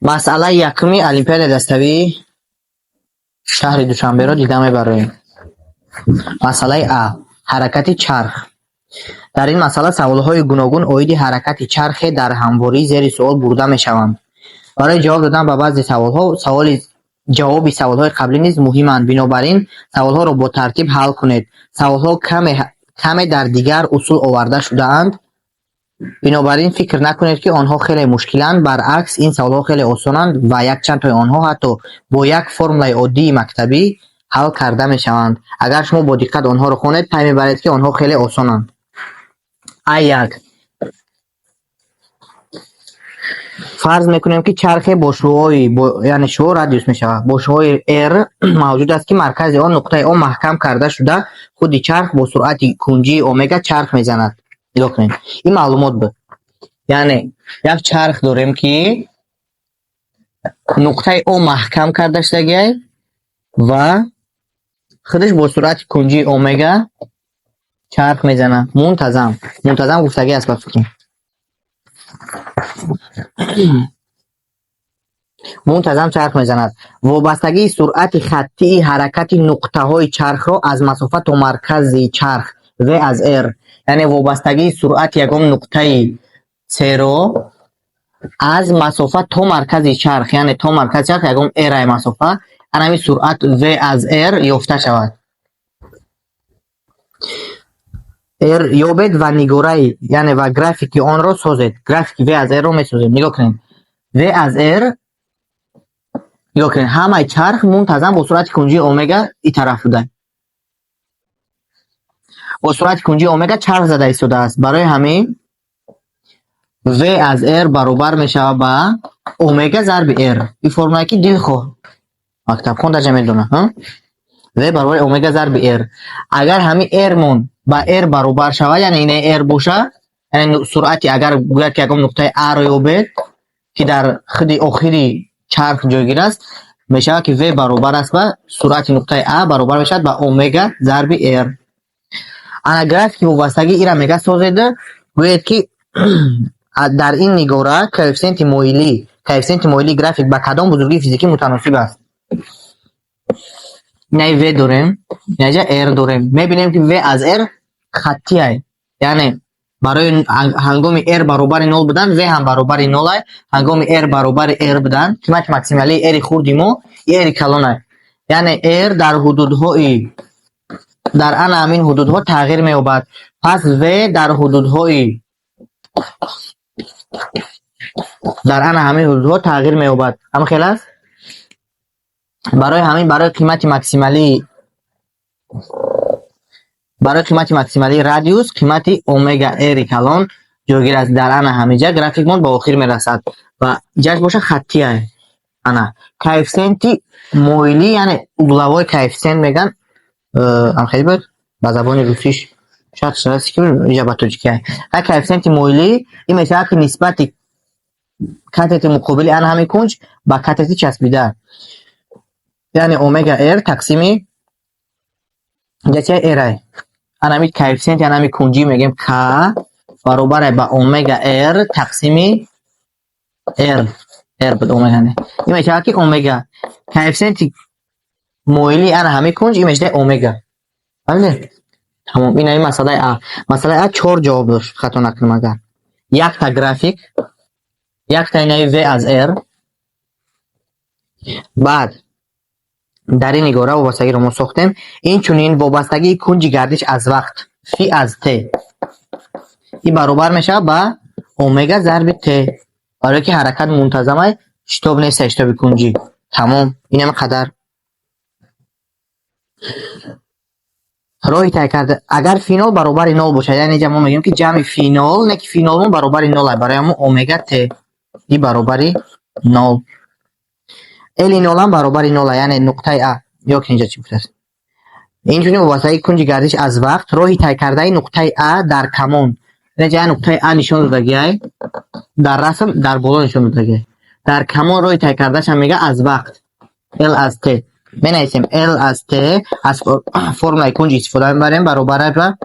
Масъалаи якуми Олимпиадаи даставии шаҳри Душанберо дида мебароем. Масъалаи А. Ҳаракати чарх. Дар ин масъала саволҳои гуногун оиди ҳаракати чархе дар ҳамворӣ зери суол бурда мешаванд. Барои ҷавоб додан ба баъзе саволҳо саволи ҷавоби саволҳои қаблӣ низ муҳиманд. Бинобар ин саволҳоро бо тартиб ҳал кунед. Саволҳо каме дар дигар усул оварда шудаанд. Бинобар ин фикр накунед, ки онҳо хеле мушкиланд. Баръакс, ин саволҳо хеле осонанд ва якчандтои онҳо ҳатто бо як формулаи оддии мактабӣ ҳал карда мешаванд. Агар шумо бо диққат онҳоро хонед, пай мебаред, ки онҳо хеле осонанд. А1. Фарз мекунем, ки чархе бо шуои, яъне шуо радиус мешавад, бо шуои r мавҷуд аст, ки маркази он нуқтаи О маҳкам карда шуда, худи чарх бо суръати кунҷии омега чарх мезанад. Нигоҳ кунед. Ин маълумот буд. Яъне як чарх дорем, ки нуқтаи О маҳкам карда шудагиай ва худаш бо суръати кунҷии омега чарх мезанад. Мунтазам. Мунтазам гуфтагӣ аст, ба фикрам. Мунтазам чарх мезанад. Вобастагии суръати хаттии ҳаракати нуқтаҳои чархро аз масофа то маркази чарх v аз r, яъне вобастагии суръати ягон нуқтаи c-ро аз масофа то маркази чарх, яъне то маркази чарх ягон r масофа, ана ҳамин суръат v аз r ёфта шавад. R ёбед ва нигораи, яъне ва графики онро созед. Графики v аз r-ро месозем. Нигоҳ кунед. V аз r, нигоҳ кунед, ҳамаи чарх мунтазам бо суръати кунҷии омега и тараф буда. Бо суръати кунҷии омега чарх зада истодааст. Барои ҳамин v аз r баробар мешавад ба омега зарби r. Ин формулае, ки дилхоҳ мактабхон дарҷа медонад. V баробари омега зарби r. Агар ҳамин r-мон ба r баробар шавад, яъне ина r бошад, яъне суръати, агар гӯяд, ки ягон нуқтаи А-ро ёбед, ки дар худи охири чарх ҷойгир аст, мешавад, ки v баробар аст ба суръати нуқтаи А баробар мешавад ба омега зарби r. Ана графики вобастагӣ ира мега созеда, гӯед, ки дар ин нигора коэффисиенти моилии график ба кадом бузургии физикӣ мутаносиб аст. Инаи v дорем, инаҷа r дорем. Мебинем, ки v аз r хаттиай. Яъне барои ҳангоми r баробари нол будан v ҳам баробари нолай, ҳангоми r баробари r будан қимати максималии r хурди мо r калонай. Яъне r дар ҳудудҳои дар ана ҳамин ҳудудҳо тағйир меёбад. Пас v дар ҳудудҳои дар ана ҳамин ҳудудҳо тағйир меёбад. Ҳамин хел аст? Барои ҳамин барои қимати максималии радиус қимати омега r калон ҷойгир аст. Дар ана ҳаминҷа графикмон ба охир мерасад ва ҷаш боша хаттиай. Ана коэффисиенти моилӣ, яъне угловой коэффисиент меган, ам хеле буд ба забони русиш, шояд шудаст, ки инҷа ба тоҷикӣ. Ҳа, коэффисиенти моилӣ ин мешавад, ки нисбати катети муқобили ана ҳамин кунҷ ба катети часпида, яъне омега r тақсими инҷа чи r ай. Ана ҳамин коэффисиенти ана ҳамин кунҷӣ мегӯем, к баробар ба омега r тақсими r. R буд, омега не. Ин мешавад, ки омега коэффисиенти моилии ана ҳамин кунҷ ин мешавад омега. Фаҳмидед? Тамом, ин ҳамин масъалаи А. Масъалаи А чор ҷавоб дошт, хато накунам агар. Якта график, якта инаи v аз r, баъд дар ин нигора вобастагиро мо сохтем. Инчунин вобастагии кунҷи гардиш аз вақт фи аз т ин баробар мешавад ба омега зарби т, барое ки ҳаракат мунтазамай, шитоб нест, шитоби кунҷӣ. Тамом, ин ҳами қадар. Роҳи тай карда агар фи нол баробари нол бошад, яъне инҷа мо мегӯем, ки ҷамъи фи нол, не ки фи нолмон баробари нол ай, барои ҳамон омега т и баробари нол. Л нолам баробари нол ай, яъне нуқтаи А ё ки инҷа чӣ гуфтааст. Инчунин вобастагии кунҷи гардиш аз вақт роҳи тай кардаи нуқтаи А дар камон. Инҷа як нуқтаи А нишон додагиай, дар расм дар боло нишон додагиай. Дар камон роҳи тай кардаашам мега аз вақт L аз T. Менависем L аз T, аз формулаи кунҷ истифода мебарем, баробар ба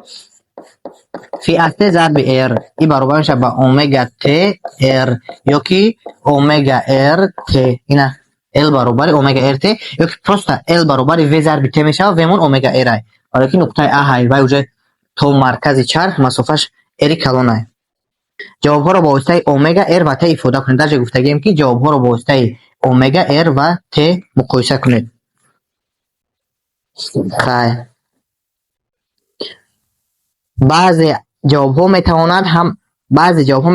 Фи аз т зарби r и баробар мешавад ба омега т r ё ки омега r т. Ина L баробари омега rt ё ки просто L баробари v зарби t мешавад, v мон омега r ай. Барои ки нуқтаи А ҳай, вай уже то маркази чарх масофаш r калон ай. Ҷавобҳоро бо воситаи омега, r ва t ифода кунед. Даже гуфтагием, ки ҷавобҳоро бо воситаи омега, r ва t муқоиса кунед. Хай. Баъзе ҷавобҳо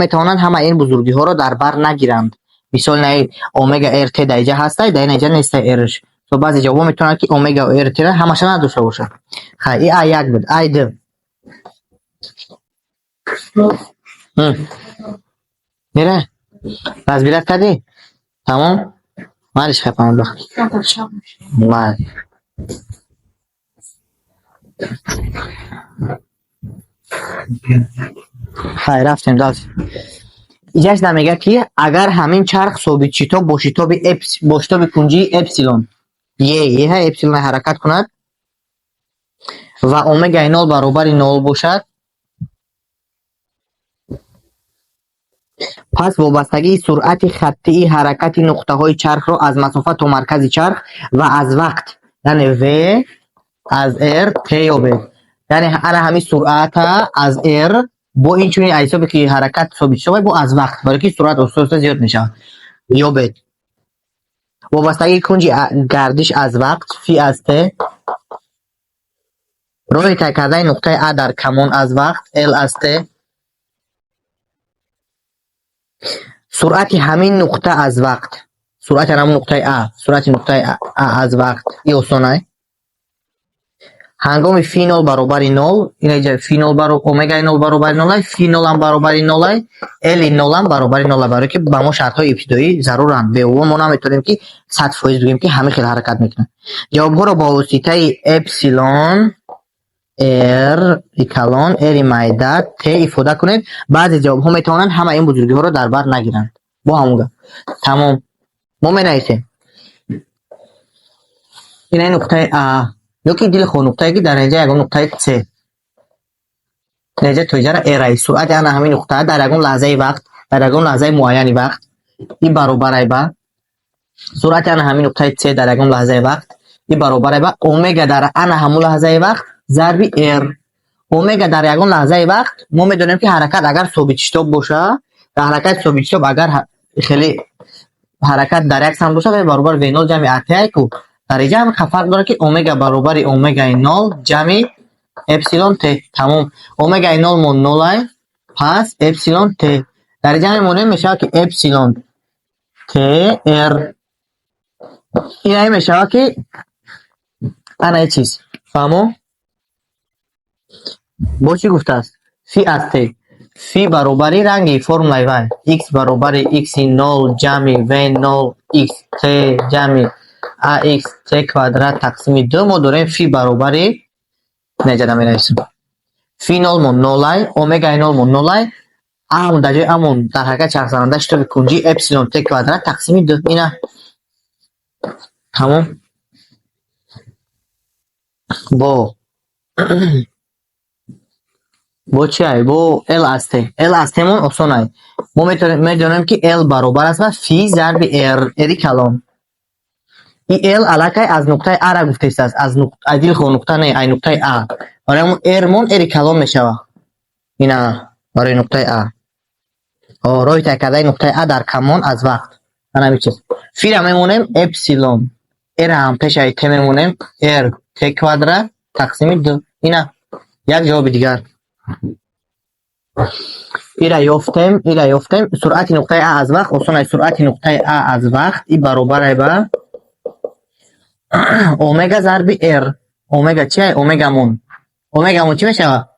метавонанд ҳама ин бузургиҳоро дар бар нагиранд. Мисол, наи омега rt дар инҷа ҳастай, дар ин инҷа нестай r-ш. То баъзе ҷавобҳо метавонанд, ки омега rt ра ҳамаша надошта бошад. Хай, и А1 буд. А2. Мера? Разбирать кардӣ? Тамом? Малиш, хай, памон бахт. Мал. Хай, рафтем дальше. Иҷаш мегӯяд, ки агар ҳамин чарх собитшитоб бо шитоби кунҷии эпсилон е е эпсилон ҳаракат кунад ва омегаи нол баробари нол бошад, пас вобастагии суръати хаттии ҳаракати нуқтаҳои чархро аз масофа то маркази чарх ва аз вақт, яъне v аз r t ёбед. Яъне ана ҳамин суръата аз r бо инчунин аз ҳисобе ки ҳаракат собит шавад, бо аз вақт, барои ки суръат оҳиста оҳиста зиёд мешавад, ёбед. Вобастагии кунҷи гардиш аз вақт, фи аз т, роҳи тай кардани нуқтаи А дар камон аз вақт, L аз т, суръати ҳамин нуқта аз вақт, суръати ҳамин нуқтаи А, суръати нуқтаи А аз вақт, и осонай. Ҳангоми фи нол баробари нол, инаҷа фи нол баро омегаи нол баробари нолай, фи нолам баробари нолай, L нолам баробари нолай, барои ки ба мо шартҳои ибтидоӣ заруранд. Беувво мо наметавонем, ки 100% бигӯем, ки ҳамин хел ҳаракат мекунад. Ҷавобҳоро бо воситаи эпсилон r калон, r майда, t ифода кунед. Баъзе ҷавобҳо метавонанд ҳама ин бузургиҳоро дар бар нагиранд. Бо ҳамон гап. Тамом. Мо менависем. Ина нуқтаи А ё ки дили хоҳ нуқтае, ки дар инҷа ягон нуқтаи С. Инҷа то инҷара R ай. Суръати ана ҳамин нуқта дар ягон лаҳзаи вақт, дар ягон лаҳзаи муайяни вақт и баробарай ба суръати ана ҳамин нуқтаи С дар ягон лаҳзаи вақт и баробарай ба омега дар ана ҳамон лаҳзаи вақт зарби R. Омега дар ягон лаҳзаи вақт, мо медонем, ки ҳаракат агар собитшитоб боша, дар ҳаракати собитшитоб агар хеле ҳаракат дар як самт бошад, баробар v нол ҷамъи at ай ку. Дар инҷа ҳам фарқ дорад, ки омега баробари омегаи нол ҷамъи эпсилон т. Тамом. Омегаи нол мо нолай, пас эпсилон т. Дар инҷа мемонем, мешавад, ки эпсилон т r. Ин мешавад, ки ана ин чиз. Фаҳмо? Бо чӣ гуфтааст? Фи аз т. Фи баробари ранги формулаи вай x баробари x нол ҷамъи v нол x t ҷамъи ax t квадрат тақсими ду. Мо дорем фи баробари, неҷада менависем. Фи нол мо нолай, омегаи нол мо нолай, ам дар ҷои амон дар ҳаракати чархзананда шитоби кунҷӣ эпсилон т квадрат тақсими ду. Ина. Тамом. Бо чи ай? Бо L аз T. L аз T мон осон ай. Мо медонем, ки L баробар аст ба фи зарби R, R калон. И L аллакай аз нуқтаи А ра гуфтааст, аз аз дили хоҳ нуқта не, ай нуқтаи А. Барои ҳамон R мон R калон мешавад. Ина барои нуқтаи А. Роҳи тай кардани нуқтаи А дар камон аз вақт. Ана ҳамин чиз. Фира мемонем, эпсилон R ҳам пешаи T мемонем, R T квадрат тақсими ду. Ина як ҷавоби дигар. Ира ёфтем, ира ёфтем. Суръати нуқтаи А аз вақт осон аст. Суръати нуқтаи А аз вақт и баробар ба омега зарби R. Омега чи ай? Омегамон. Омегамон чӣ мешавад?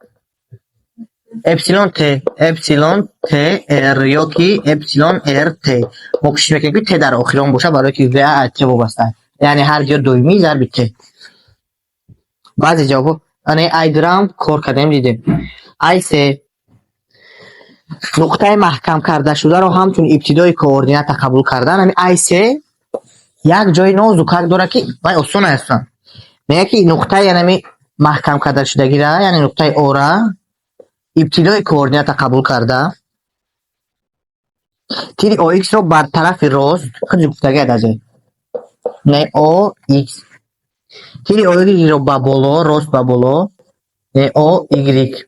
Эпсилон Т, эпсилон Т R ё ки эпсилон R Т. Мо кӯшиш мекунем, ки Т дар охирон бошад, барои ки V аз Т вобаста аст. Яъне ҳар ҷо доимӣ зарби Т. Баъзе ҷавобҳо ане ай дурам кор кардем, дидем. Ай се: нуқтаи маҳкам кардашударо ҳамчун ибтидои координата қабул кардан. Ҳамин ай се як ҷои нозукак дорад, ки вай осон аст. Мегӯяд, ки нуқтаи янами маҳкам кардашудагира, яъне нуқтаи ора Ибтидои координата қабул карда, тири ОХ-ро бар тарафи рост, худи гуфтагиад аҷай. Не ОХ. Тири ОY-ро ба боло, рост ба боло, не ОY.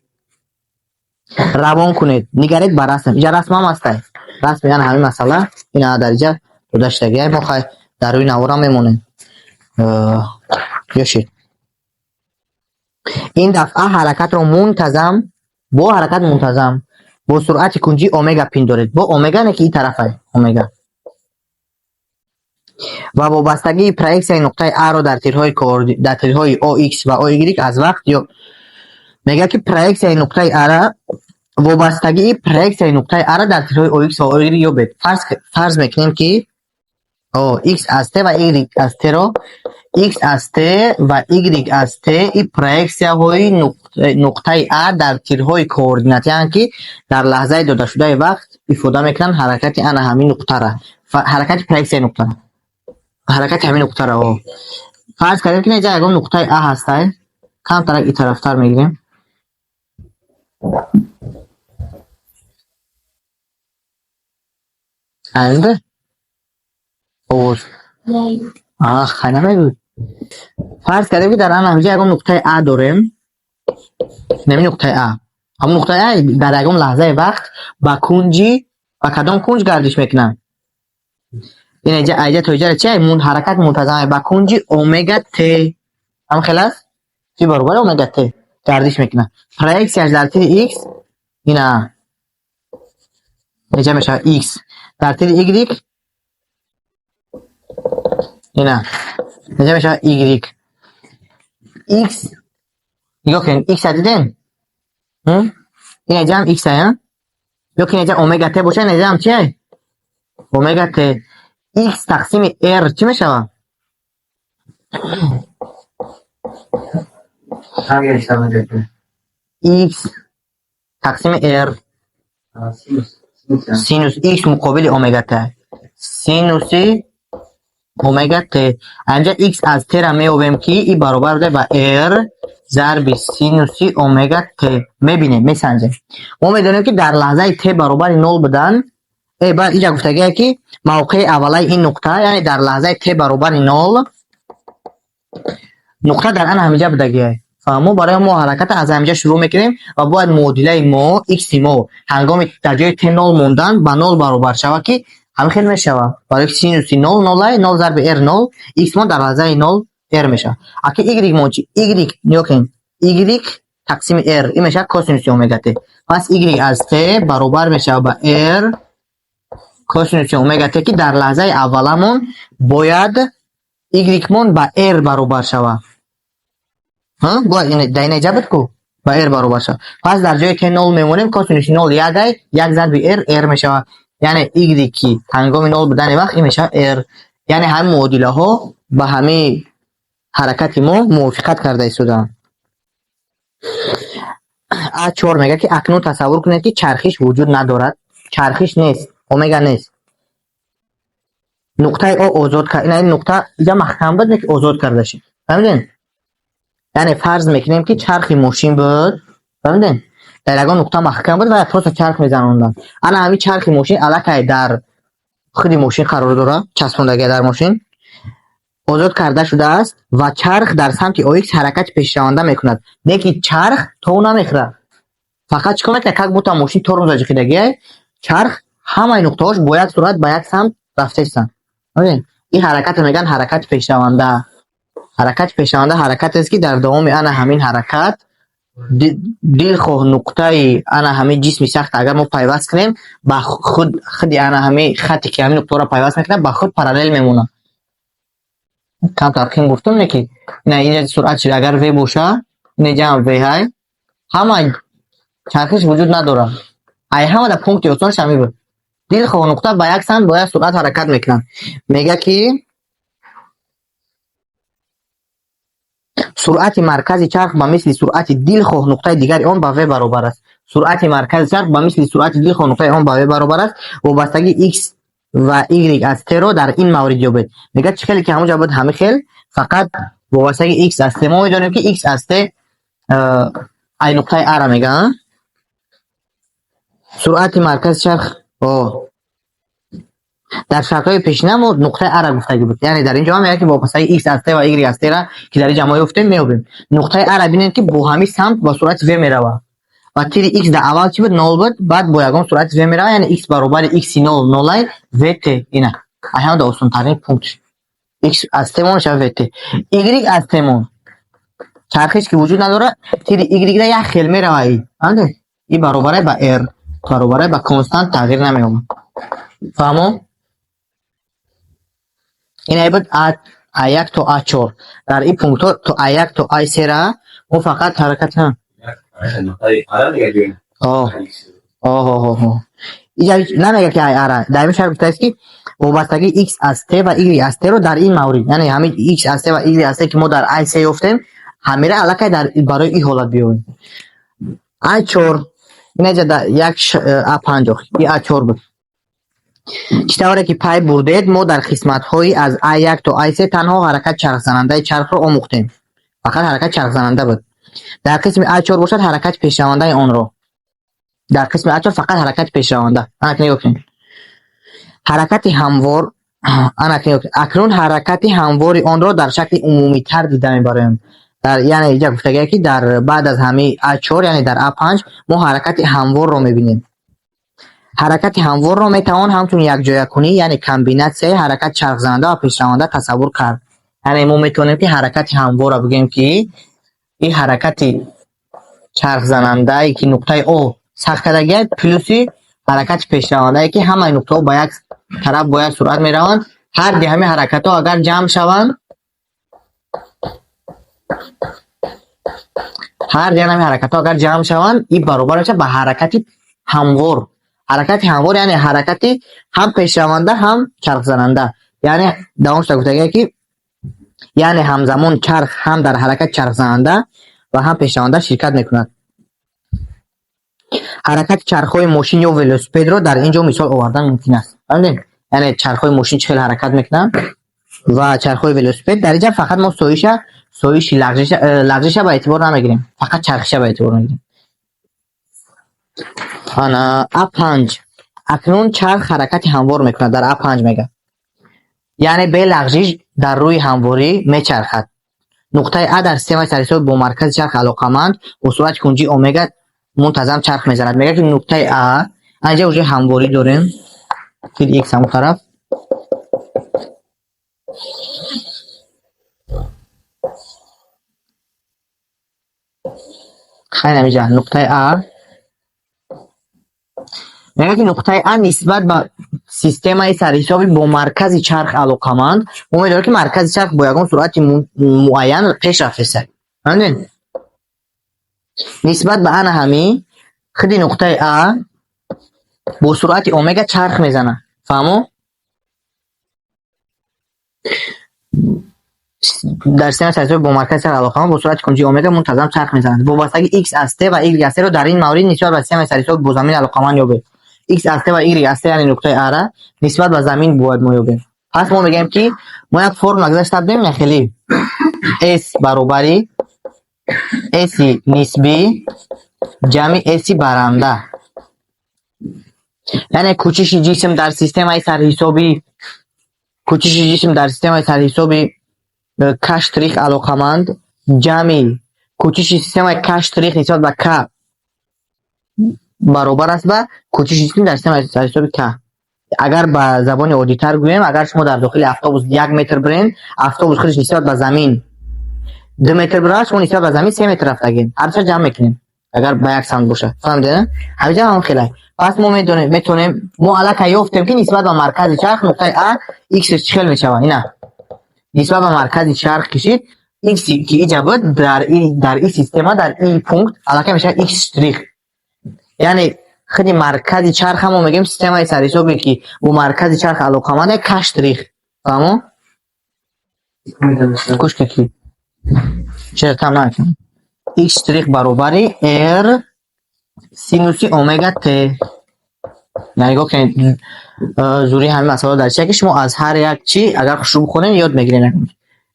Равон кунед. Нигаред ба расм. Инҷа расмам ҳастай. Расми ана ҳамин масъала, ина дар инҷа дода шудагиай. Мо хай дар рӯи наворам мемонем. Ёшед. Ин дафъа ҳаракатро мунтазам, бо ҳаракат мунтазам, бо суръати кунҷӣ омега пиндоред. Бо омега не, ки ин тарафай омега. Ва вобастагии проексияи нуқтаи А-ро дар тирҳои ОХ ва ОY аз вақт ё мегӯяд, ки проексияи нуқтаи А-ра, вобастагии проексияи нуқтаи А-ра дар тирҳои ОХ ва ОY ёбед. Фарз мекунем, ки о X аз T ва Y аз T-ро, X аз T ва Y аз T и проексияҳои нуқтаи А дар тирҳои координатиянд, ки дар лаҳзаи додашудаи вақт ифода мекунанд ҳаракати ана ҳамин нуқтара, ҳаракати проексияи нуқтара, ҳаракати ҳамин нуқтара. О, фарз кардем, ки инҷа ягон нуқтаи А ҳастай, камтарак и тарафтар мегирем. Айнда? Овоз. Ах, хай намегӯй. Фарз кардем, ки дар ана ҳаминҷа ягон нуқтаи А дорем. Нами нуқтаи А. Ҳамон нуқтаи А дар ягон лаҳзаи вақт ба кунҷи, ба кадом кунҷ гардиш мекунад? Ин инҷа, айҷа то инҷа чи? Ҳаракат мунтазам ба кунҷи омега Т. Ҳам хел аст? Чи баробар омега Т гардиш мекунад. Проексияш дар тири X ина инҷа мешавад X. Дар тири Y ина инҷа мешавад Y. X, нигоҳ кунед, X-а дидем? Ин инҷа ҳам X-а, ё ки инҷа омега Т бошад, инҷа ҳам чи? Омега Т. X тақсими R чӣ мешавад? X тақсими R синус X муқобили омега Т. Синуси омега Т. Анҷа X аз Т-ра меёбем, ки и баробар буда ба R зарби синуси омега Т. Мебинем, месанҷем. Мо медонем, ки дар лаҳзаи Т баробари нол будан, баъд инҷа гуфтагие, ки мавқеи аввалаи ин нуқта, яъне дар лаҳзаи Т баробари нол нуқта дар ана ҳаминҷа будагие. Фаҳмо, барои мо ҳараката аз ҳаминҷа шурӯъ мекунем ва бояд муодилаи мо, x-и мо ҳангоми дар ҷои Т нол мондан ба нол баробар шавад, ки ҳамин хел мешавад. Барои ки синуси нол нолай, нол зарби R нол, x мо дар лаҳзаи нол R мешавад. Аки Y мо чи? Y, нигоҳ кунед. Y тақсими R ин мешавад косинуси омега Т. Пас Y аз Т баробар мешавад ба R косинуси омега Т, ки дар лаҳзаи авваламон бояд Y мон ба R баробар шавад. Ҳа? Бояд ин дар ин ҷа буд ку? Ба R баробар шавад. Пас дар ҷое ки нол мемонем, косинуси нол якай, як зарби R R мешавад. Яъне Y ки ҳангоми нол будани вақт ин мешавад R. Яъне ҳамин муодилаҳо ба ҳамин ҳаракати мо мувофиқат карда истодаанд. А4 мегӯяд, ки акнун тасаввур кунед, ки чархиш вуҷуд надорад. Чархиш нест, омега нест. Нуқтаи О озод кард. Ин нуқта инҷа маҳкам буд, не ки озод карда шуд. Фаҳмидед? Яъне фарз мекунем, ки чархи мошин буд. Фаҳмидед? Дар ягон нуқта маҳкам буд ва просто чарх мезанонданд. Ана ҳамин чархи мошин аллакай дар худи мошин қарор дорад, часпондагия дар мошин. Озод карда шудааст ва чарх дар самти ОХ ҳаракати пешраванда мекунад. Не ки чарх тов намехӯрад. Фақат чӣ кор мекунад? Как будто мошин тормоз ҷиқидагиай, чарх ҳамаи нуқтаҳош бо як суръат ба як самт рафта истанд. Фаҳмидед? Ин ҳаракатро мегӯянд ҳаракати пешраванда. Ҳаракати пешраванда ҳаракатест, ки дар давоми ана ҳамин ҳаракат дилхоҳ нуқтаи ана ҳамин ҷисми сахт агар мо пайваст кунем, ба худ худи ана ҳамин хате, ки ҳамин нуқтаҳоро пайваст мекунад, ба худ параллел мемонад. Камтар қин гуфтам, не ки ина инҷа суръат шуд, агар v боша, инҷа ҳам v ҳай, ҳама чархиш вуҷуд надорад. Ай ҳама дар пункти осонаш ҳамин буд. Дилхоҳ нуқта ба як самт бо як суръат ҳаракат мекунад. Мегӯяд, ки суръати маркази чарх ба мисли суръати дилхоҳ нуқтаи дигари он ба v баробар аст. Суръати маркази чарх ба мисли суръати дилхоҳ нуқтаи он ба v баробар аст. Вобастагии x ва y аз t-ро дар ин маврид ёбед. Мегӯяд, чӣ хеле ки ҳамонҷа буд, ҳамин хел, фақат вобастагии x аз t. Мо медонем, ки x аз t ай нуқтаи а-ра мегӯянд. Суръати маркази чарх дар шартҳои пешина мо нуқтаи А-ра гуфтагӣ буд. Яъне дар ин ҷо ҳам мегӯяд, ки вобастагии x аз t ва y аз t-ра, ки дар ин ҷо мо ёфтем, меёбем. Нуқтаи А-ра бинед, ки бо ҳамин самт бо суръати v меравад. Ва тири x дар аввал чӣ буд? Нол буд, баъд бо ягон суръати v меравад, яъне x баробари x нол нолай vt. Ина. Ай ҳам осонтарин пункт. X аз t мон мешавад vt. Y аз t мон. Чархиш ки вуҷуд надорад, тири y ра як хел меравад и. Фаҳмидед? И баробар ба r, баробар ба констант тағйир намеёбад. Фаҳмо? Ин ай буд А1 то А4. Дар ин пунктҳо то А1 то А3 ра мо фақат ҳаракат оҳ. Иҷа намегӯяд, ки ай ара. Дар ин шарт гуфтааст, ки вобастагии x аз t ва y аз t-ро дар ин маврид, яъне ҳамин x аз t ва y аз t, ки мо дар А3 ёфтем, ҳамира аллакай дар барои ин ҳолат биёбем. А4 инаҷа дар як А5 и А4 буд. Чӣ тавре ки пай бурдед, мо дар қисматҳои аз А1 то А3 танҳо ҳаракат чархзанандаи чархро омӯхтем. Фақат ҳаракат чархзананда буд. Дар қисми А4 бошад, ҳаракати пешравандаи онро. Дар қисми А4 фақат ҳаракати пешраванда. Анак, нигоҳ кунед. Ҳаракати ҳамвор, анак, нигоҳ кунед. Акнун ҳаракати ҳамвори онро дар шакли умумитар дида мебароем. Дар яъне иҷа гуфтагия, ки дар баъд аз ҳамин А4, яъне дар А5 мо ҳаракати ҳамворро мебинем. Ҳаракати ҳамворро метавон ҳамчун якҷоякунӣ, яъне комбинатсияи ҳаракати чархзананда ва пешраванда тасаввур кард. Яъне мо метавонем, ки ҳаракати ҳамворро бигӯем, ки ин ҳаракати чархзанандае, ки нуқтаи О сахт кардагиаст, плюси ҳаракати пешравандае, ки ҳамаи нуқтаҳо ба як тараф бо як суръат мераванд. Ҳар ди ҳамин ҳаракатҳо агар ҷамъ шаванд, ҳар ди ҳамин ҳаракатҳо агар ҷамъ шаванд, ин баробар мешавад ба ҳаракати ҳамвор. Ҳаракати ҳамвор, яъне ҳаракати ҳам пешраванда, ҳам чархзананда. Яъне давом шуда гуфтагия, ки яъне ҳамзамон чарх ҳам дар ҳаракати чархзананда ва ҳам пешраванда ширкат мекунад. Ҳаракати чархҳои мошин ё велосипедро дар ин ҷо мисол овардан мумкин аст. Фаҳмидед? Яъне чархҳои мошин чӣ хел ҳаракат мекунанд ва чархҳои велосипед. Дар инҷа фақат мо соиша, соиши лағжиша ба эътибор намегирем. Фақат чархиша ба эътибор мегирем. Ана А5. Акнун чарх ҳаракати ҳамвор мекунад, дар А5 мега. Яъне бе лағжиш дар рӯи ҳамворӣ мечархад. Нуқтаи А дар системаи сарҳисобӣ бо маркази чарх алоқаманд бо суръати кунҷии омега мунтазам чарх мезанад. Мегӯяд, ки нуқтаи А, анҷа уже ҳамворӣ дорем. Тир x ҳамон тараф. Хайр, ҳаминҷа нуқтаи А. Мегӯяд, ки нуқтаи А нисбат ба системаи сарҳисобӣ бо маркази чарх алоқаманд. Мо медонем, ки маркази чарх бо ягон суръати муайян пеш рафтеста. Фаҳмидед? Нисбат ба ана ҳамин худи нуқтаи А бо суръати омега чарх мезанад. Фаҳмо? Дар системаи сарҳисобӣ бо маркази чарх алоқаманд бо суръати кунҷии омега мунтазам чарх мезанад. Вобастагии x аз t ва y аз t-ро дар ин маврид нисбат ба системаи сарҳисобӣ бо замин алоқаманд ёбед. X аз t ва y аз t, яъне нуқтаи А-ра нисбат ба замин бояд мо ёбем. Пас мо мегӯем, ки мо як формула гузашта будем, на хеле S баробари S нисбӣ ҷамъи S баранда. Яъне кӯчиши ҷисм дар системаи сарҳисобӣ, кӯчиши ҷисм дар системаи сарҳисоби К штрих алоқаманд ҷамъи кӯчиши системаи К штрих нисбат ба К баробар аст ба кӯчиши ҷисм дар системаи сарҳисоби К. Агар ба забони оддитар гӯем, агар шумо дар дохили автобус 1 метр бирен, автобус худаш нисбат ба замин 2 метр бирад, шумо нисбат ба замин 3 метр рафтагин. Ҳарча ҷамъ мекунем, агар ба як самт бошад. Фаҳмидед? Ҳаминҷа ҳам хелай. Пас мо медонем, метавонем, мо аллакай ёфтем, ки нисбат ба маркази чарх нуқтаи А x чӣ хел мешавад. Ина. Нисбат ба маркази чарх кишид, x ки иҷа буд, дар ин система, дар ин пункт аллакай мешавад x штрих. Яъне худи маркази чарх ҳам мо мегӯем системаи сарҳисобе, ки бо маркази чарх алоқаманд, К штрих. Фаҳмо? Гӯш кун, ки чиро там намекунам. X штрих баробари r синуси омега t. Нигоҳ кунед, зури ҳамин масъала дар чия, ки шумо аз ҳар як чӣ агар хушрӯ бихонед, ёд мегиред.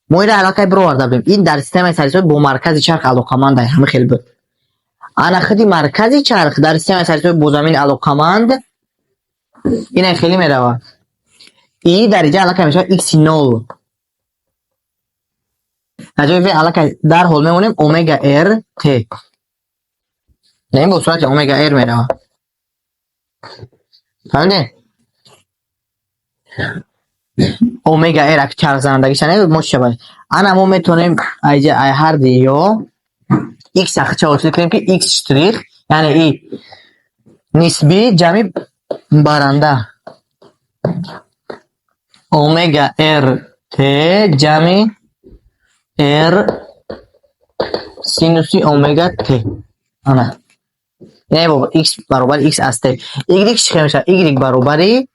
Мо инро аллакай бироварда будем. Ин дар системаи сарҳисобӣ бо маркази чарх алоқаманд ҳама хел буд. Ана худи маркази чарх дар системаи сарҳисоби бо замин алоқаманд ина хеле меравад. И дар инҷа аллакай мешавад x нол. Дар ҷои v аллакай дарҳол мемонем омега r t. Не, бо суръати омега r меравад. Фаҳмидед? Омега r ак чархзанандагиша не мо чӣ шавад? Ана мо метавонем айҷа ай ҳарди ё x ахча ҳосил кунем, ки x штрих, яъне и нисбӣ ҷамъи баранда омега r t ҷамъи r синуси омега t. Ана яъне бо x баробари x аз t. Y чӣ хел мешавад? Y баробари,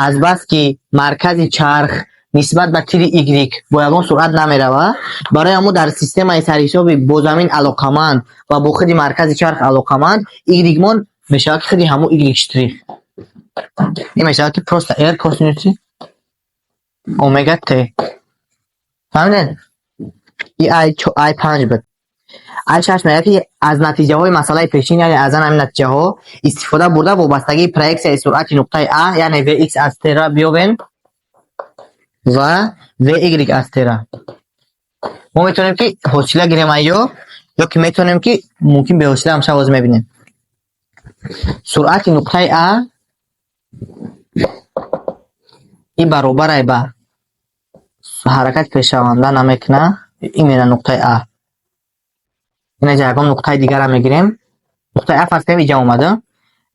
азбаски маркази чарх нисбат ба тири y бо ягон суръат намеравад, барои ҳамо дар системаи сарҳисоби бо замин алоқаманд ва бо худи маркази чарх алоқаманд y мон мешавад ки худи ҳамо y штрих. Ин мешавад ки просто r косинуси омега t. Фаҳмидед? И ай панҷ буд. Ай шаш мегӯяд, ки аз натиҷаҳои масъалаи пешин, яъне аз ан ҳамин натиҷаҳо истифода бурда, вобастагии проексияи суръати нуқтаи а, яъне vx аз t ра биёбем ва vy аз t ра. Мо метавонем, ки ҳосила гирем ай ё ки метавонем, ки мумкин беҳосила ҳам шава, мебинем. Суръати нуқтаи а и баробарай ба ҳаракати пешраванда намекунад, именно нуқтаи а. Инаҷа ягон нуқтаи дигарам мегирем. Нуқтаи а фарз кунем иҷа омада.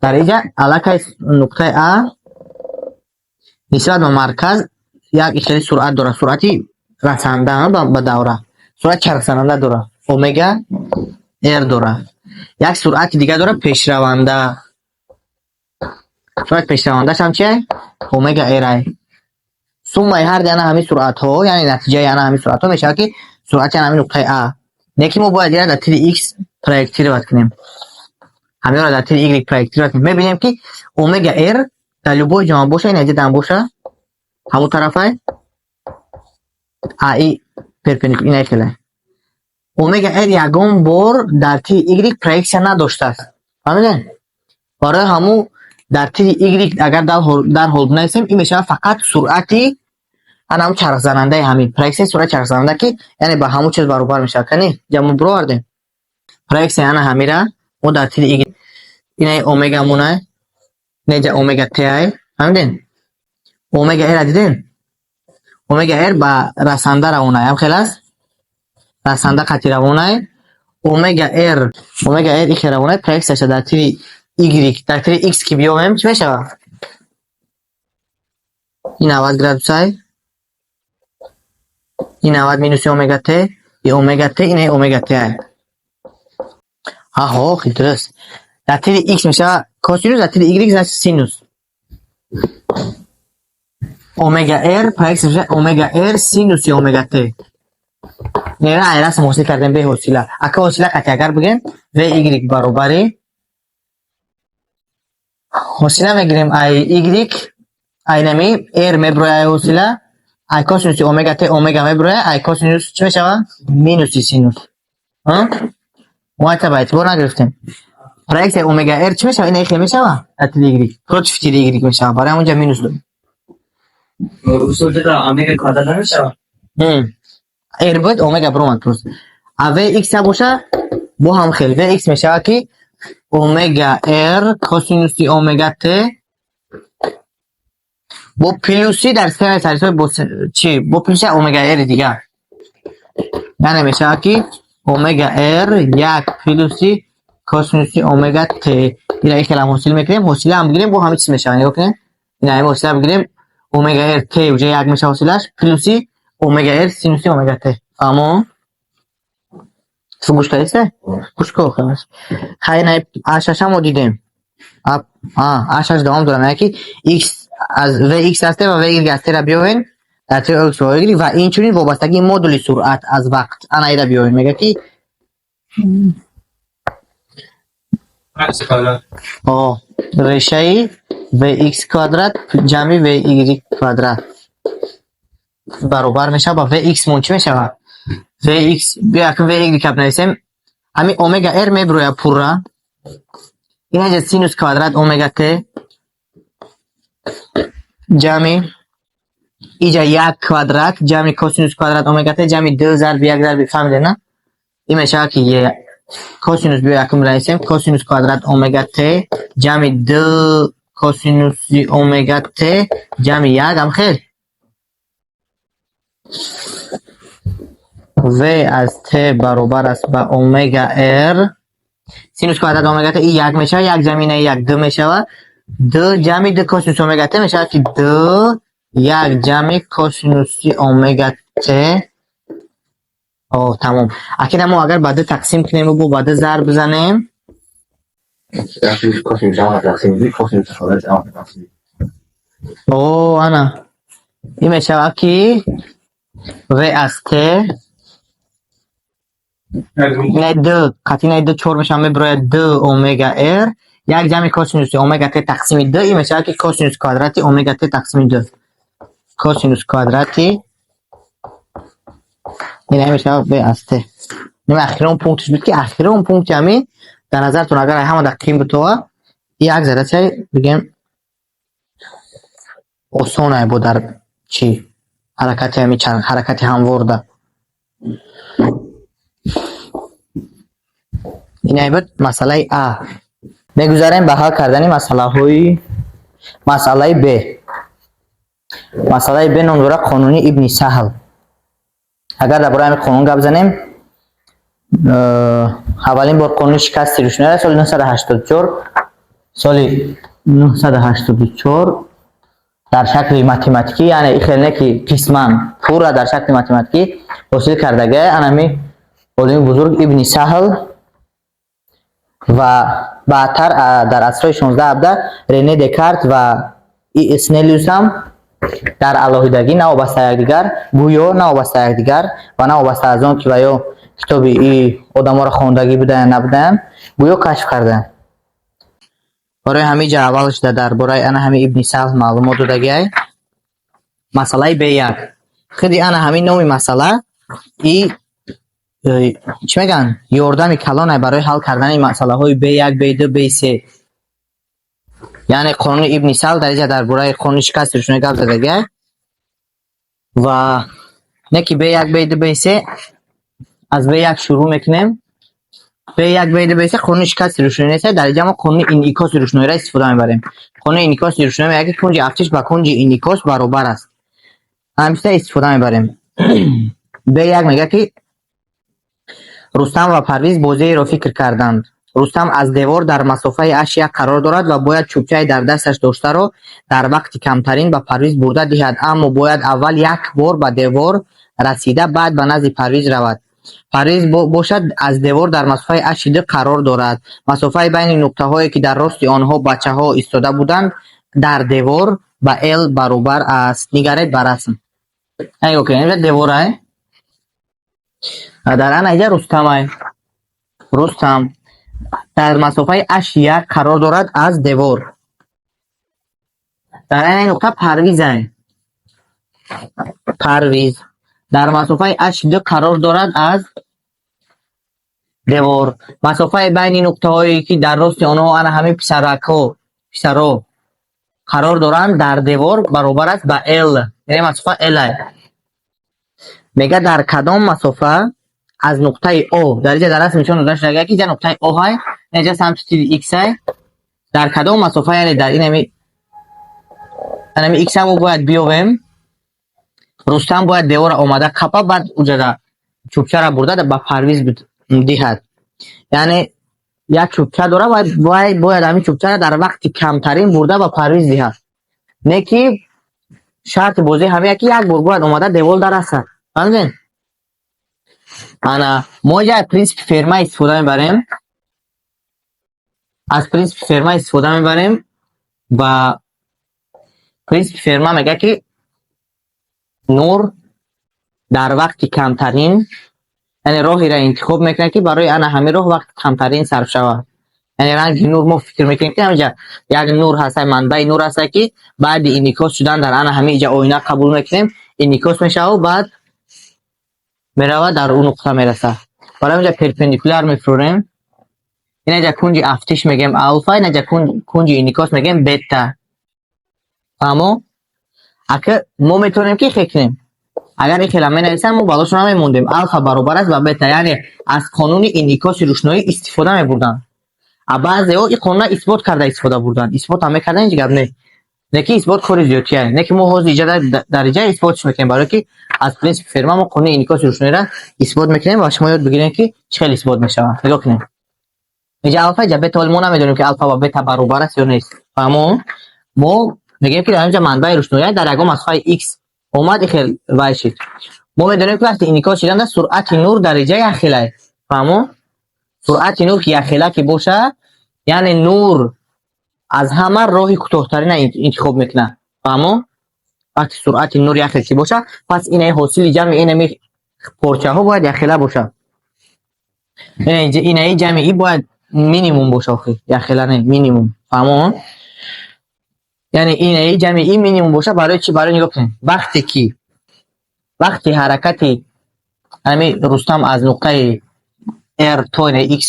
Дар иҷа аллакай нуқтаи а нисбат ба марказ як хеле суръат дорад, суръати расанда ба давра, суръати чархзананда дорад, омега r дорад. Як суръати дигар дорад, пешраванда. Суръати пешравандааш ҳам чия? Омега r ай. Суммаи ҳарди ана ҳамин суръатҳо, яъне натиҷаи ана ҳамин суръатҳо мешавад, ки суръати ана ҳамин нуқтаи а. Не ки мо бояд ира дар тири x проектировать кунем. Ҳаминро дар тири y проектировать кунем. Мебинем, ки омега r дар любой ҷо боша, ин аҷа дам боша, ҳамон тарафай а и перпендикуляр ина хеле. Омега r ягон бор дар тири y проексия надоштааст. Фаҳмидед? Барои ҳамун дар тири y агар дарҳол бинависем, ин мешавад фақат суръати ана ҳамун чархзанандаи ҳамин проексияи суръати чархзананда, ки яъне ба ҳамун чиз баробар мешавад. Кани ҷа мо бировардем проексияи ана ҳамира мо дар тири y, инаи омегамона, инаҷа омега t ай. Фаҳмидед? Омега r дидем? Омега r ба расанда равонай, ҳам хел аст, расанда қати равонай. Омега r ихе равонай. Проексияша дар тири y, дар тири x ки биёвем, чӣ мешавад? Ин 90 градусай, ин 90 минуси омега t, и омега t, инаи омега t ай. Аҳо, хел дуруст. Дар тири x мешавад косинус, дар тири y значит синус. Омега r проексия мешавад омега r синуси омега t. Не, ай расм ҳосил кардем беҳосила. Ака ҳосила қати агар бигем, vy баробари ҳосила мегирем ай y, ай нами r меброяд, ай ҳосила ай косинуси омега t омега меброяд, ай косинус чӣ мешавад? Минуси синус. Мо айта ба эътибор нагирифтем. Проексияи омега r чӣ мешавад? Ина хел мешавад дар тири y, против тири y мешавад, барои ҳамонҷа минус дорем. Устод, омега квадрат намешавад? R буд, омега биромад просто. А vx боша бо ҳам хел vx мешавад, ки омега r косинуси омега t бо плюси дар системаи сарҳисоби бо чӣ, бо плюси омега r дигар, яъне мешавад, ки омега r як плюси косинуси омега t. Ина ин хелам ҳосил мекунем, ҳосила ҳам бигирем, бо ҳамин чиз мешавад. Нигоҳ кунед, ина ҳамин ҳосила бигирем, омега r t уже як мешавад ҳосилаш, плюси омега r синуси омега t. Фаҳмо? Ту гӯш кардисе? Гӯш кун, халас. Хай, ина а шаша мо дидем. А шаш давом дорам, яъне ки x аз vx аз t ва vy аз t ра биёвем дар тири x ва y ва инчунин вобастагии модули суръат аз вақт ана ира биёвем, мегӯяд ки о решаи vx квадрат ҷамъи vy квадрат баробар мешавад ба vx мон чӣ мешавад? Vx, биё, акн vy кап нависем. Ҳамин омега r мебирояд пурра. Инаҷа синус квадрат омега т ҷамъи иҷа як квадрат ҷамъи косинус квадрат омега т ҷамъи д зарби як зарби, фаҳмиде, на? Ин мешавад, ки косинус, биё, якум нависем: косинус квадрат омега т ҷамъи д косинуси омега т ҷамъи як. Ам хел в аз т баробар аст ба омега r синус квадрат омега т, и як мешавад, як ҷамъи ина як д мешавад, д ҷамъи д косинус омега т мешавад, ки д як ҷамъи косинуси омега т. О, тамом. Акина мо агар ба д тақсим кунем, бо ба д зарб бизанем. Косинус ҳама тақсим, косинус квадрат ҳама тақсим. О, ана ин мешавад, ки в аз т инаи д қатъи инаи д чор мешавад, мебирояд д омега r як ҷамъи косинуси омега т тақсими д. Ин мешавад, ки косинус квадрати омега т тақсими д, косинус квадрати ина мешавад в аз т. Ин ахирон пунктиш буд, ки ахирон пункти ҳамин дар назартон агар ҳама дақиқин бутова, як задачаи бигем осонае бо дар чӣ ҳаракати ҳами ҳаракати ҳамворда. Инае буд масъалаи а. Мегузарем ба ҳал кардани масъалаҳои масъалаи б. Масъалаи б ном дорад қонуни Ибни Саҳл. Агар дар бораи ҳамин қонун гап занем, аввалин бор қонуни шикасти рӯшноиро соли 984, соли 984 дар шакли математикӣ, яъне хеле не ки қисман, пурра дар шакли математикӣ ҳосил кардагиа анами олими бузург Ибни Саҳл ва баъдтар дар асрҳои 16-17 Рене Декарт ва Снелиус ҳам дар алоҳидагӣ, навобаста якдигар, гӯё навобаста якдигар ва навобаста аз он ки ва ё китоби и одаморо хондагӣ будаянд, набудаянд, гӯё кашф карданд. Барои ҳамин ҷа аввал шуда дар бораи ана ҳамин Ибни Саҳл маълумот додагиай. Масъалаи Б1, худи ана ҳамин номи масъала и чӣ мегӯянд, ёрдами калоне барои ҳал кардани масъалаҳои Б1, Б2, Б3. Яъне қонуни Ибни Саҳл, дар инҷа дар бораи қонуни шикасти рӯшноӣ гап задагиай ва не ки Б1, Б2, Б3. Аз Б1 шурӯъ мекунем. Б1, Б2, Б3 қонуни шикасти рӯшноӣ нест. Дар инҷа мо қонуни инъикоси рӯшноиро истифода мебарем. Қонуни инъикоси рӯшноӣ мегӯяд, ки кунҷи афтиш ба кунҷи инъикос баробар аст. Ҳамин истифода мебарем. Б1 мегӯяд, ки Рустам ва Парвиз бозиеро фикр карданд. Рустам аз девор дар масофаи H1 қарор дорад ва бояд чӯбчаи дар дасташ доштаро дар вақти камтарин ба Парвиз бурда диҳад, аммо бояд аввал як бор ба девор расида, баъд ба назди Парвиз равад. Парвиз бошад аз девор дар масофаи H2 қарор дорад. Масофаи байни нуқтаҳое, ки дар рости онҳо бачаҳо истода буданд дар девор, ба L баробар аст. Нигаред ба расм. Нигоҳ кунед, инҷа деворай, дар ана инҷа Рустамай. Рустам дар масофаи H1 қарор дорад аз девор. Дар ана нуқта Парвизай. Парвиз дар масофаи H2 қарор дорад аз девор. Масофаи байни нуқтаҳое, ки дар рости онҳо ана ҳамин писаракҳо, писаро қарор доранд дар девор, баробар аст ба L, яъне масофа L. Мегӯяд, дар кадом масофа аз нуқтаи О, дар инҷа дар расм нишон дода шуда, ки инҷа нуқтаи О ҳай, инҷа самти тири X ҳай. Дар кадом масофа, яъне дар инами X мо бояд биёвем. Рустам бояд девора омада қапа, баъд уҷада чӯбчаро бурда ба Парвиз диҳад. Яъне як чӯбча дора, бояд ҳамин чӯбчаро дар вақти камтарин бурда ба Парвиз диҳад. Не ки шарти бозӣ ҳамин, ки як бор бояд омада девол дарасад. Фаҳмидем? Ана мо инҷа аз принсипи Ферма истифода мебарем. Аз принсипи Ферма истифода мебарем ва принсипи Ферма мегӯяд, ки нур дар вақти камтарин, яъне роҳеро интихоб мекунад, ки барои ана ҳамин роҳ вақти камтарин сарф шавад. Яъне ранги нур, мо фикр мекунем, ки ҳаминҷа як нур ҳаст, манбаи нур ҳаста, ки баъди инъикос шудан дар ана ҳамин иҷа оина қабул мекунем, инъикос мешавад, баъд меравад, дар он нуқта мерасад. Барои инҷа перпендикуляр мефурорем. Инаҷа кунҷи афтиш мегӯем алфа, инаҷа кунҷи инъикос мегӯем бета. Фаҳмо? Ака, мо метавонем ки хел кунем. Агар ин хела менависам, мо балошо намемондем. Алфа баробар аст ба бета, яъне аз қонуни инъикоси рӯшноӣ истифода мебурданд. А баъзеҳо ин қонунро исбот карда истифода бурданд. Исбот ҳам мекардан, ҳеҷ гап не. Не ки исбот кори зиёдтия. Не ки мо ҳозир иҷа дар иҷа исботш мекунем, барое ки аз принсипи Ферма мо қонуни инъикоси рӯшноиро исбот мекунем ва шумо ёд бигирем, ки чӣ хел исбот мешавад. Нигоҳ кунем. Инҷа алфа, инҷа бета, ҳоли мо намедонем, ки алфа ва бета баробар аст ё нест. Фаҳмо? Мо мегӯем, ки дар инҷа манбаи рӯшноӣ дар ягон масофаи x омад, ихел вай шид. Мо медонем, ки вақти инъикос шиданда суръати нур дар иҷа якхела. Фаҳмо? Суръати нур ки якхела ки бошад, яъне нур аз ҳама роҳи кӯтоҳтарина интихоб мекунад. Фаҳмо? Вақти суръати нур якхел ки бошад, пас инаи ҳосили ҷамъи инами порчаҳо бояд якхела бошад. Инаи ҷамъи и бояд минимум боша охир. Якхела не, минимум. Фаҳмо? Яъне инаи ҷамъи и минимум боша. Барои чӣ? Барои нигоҳ кунед. Вақте ки вақти ҳаракати ҳами Рустам аз нуқтаи R то инаи x,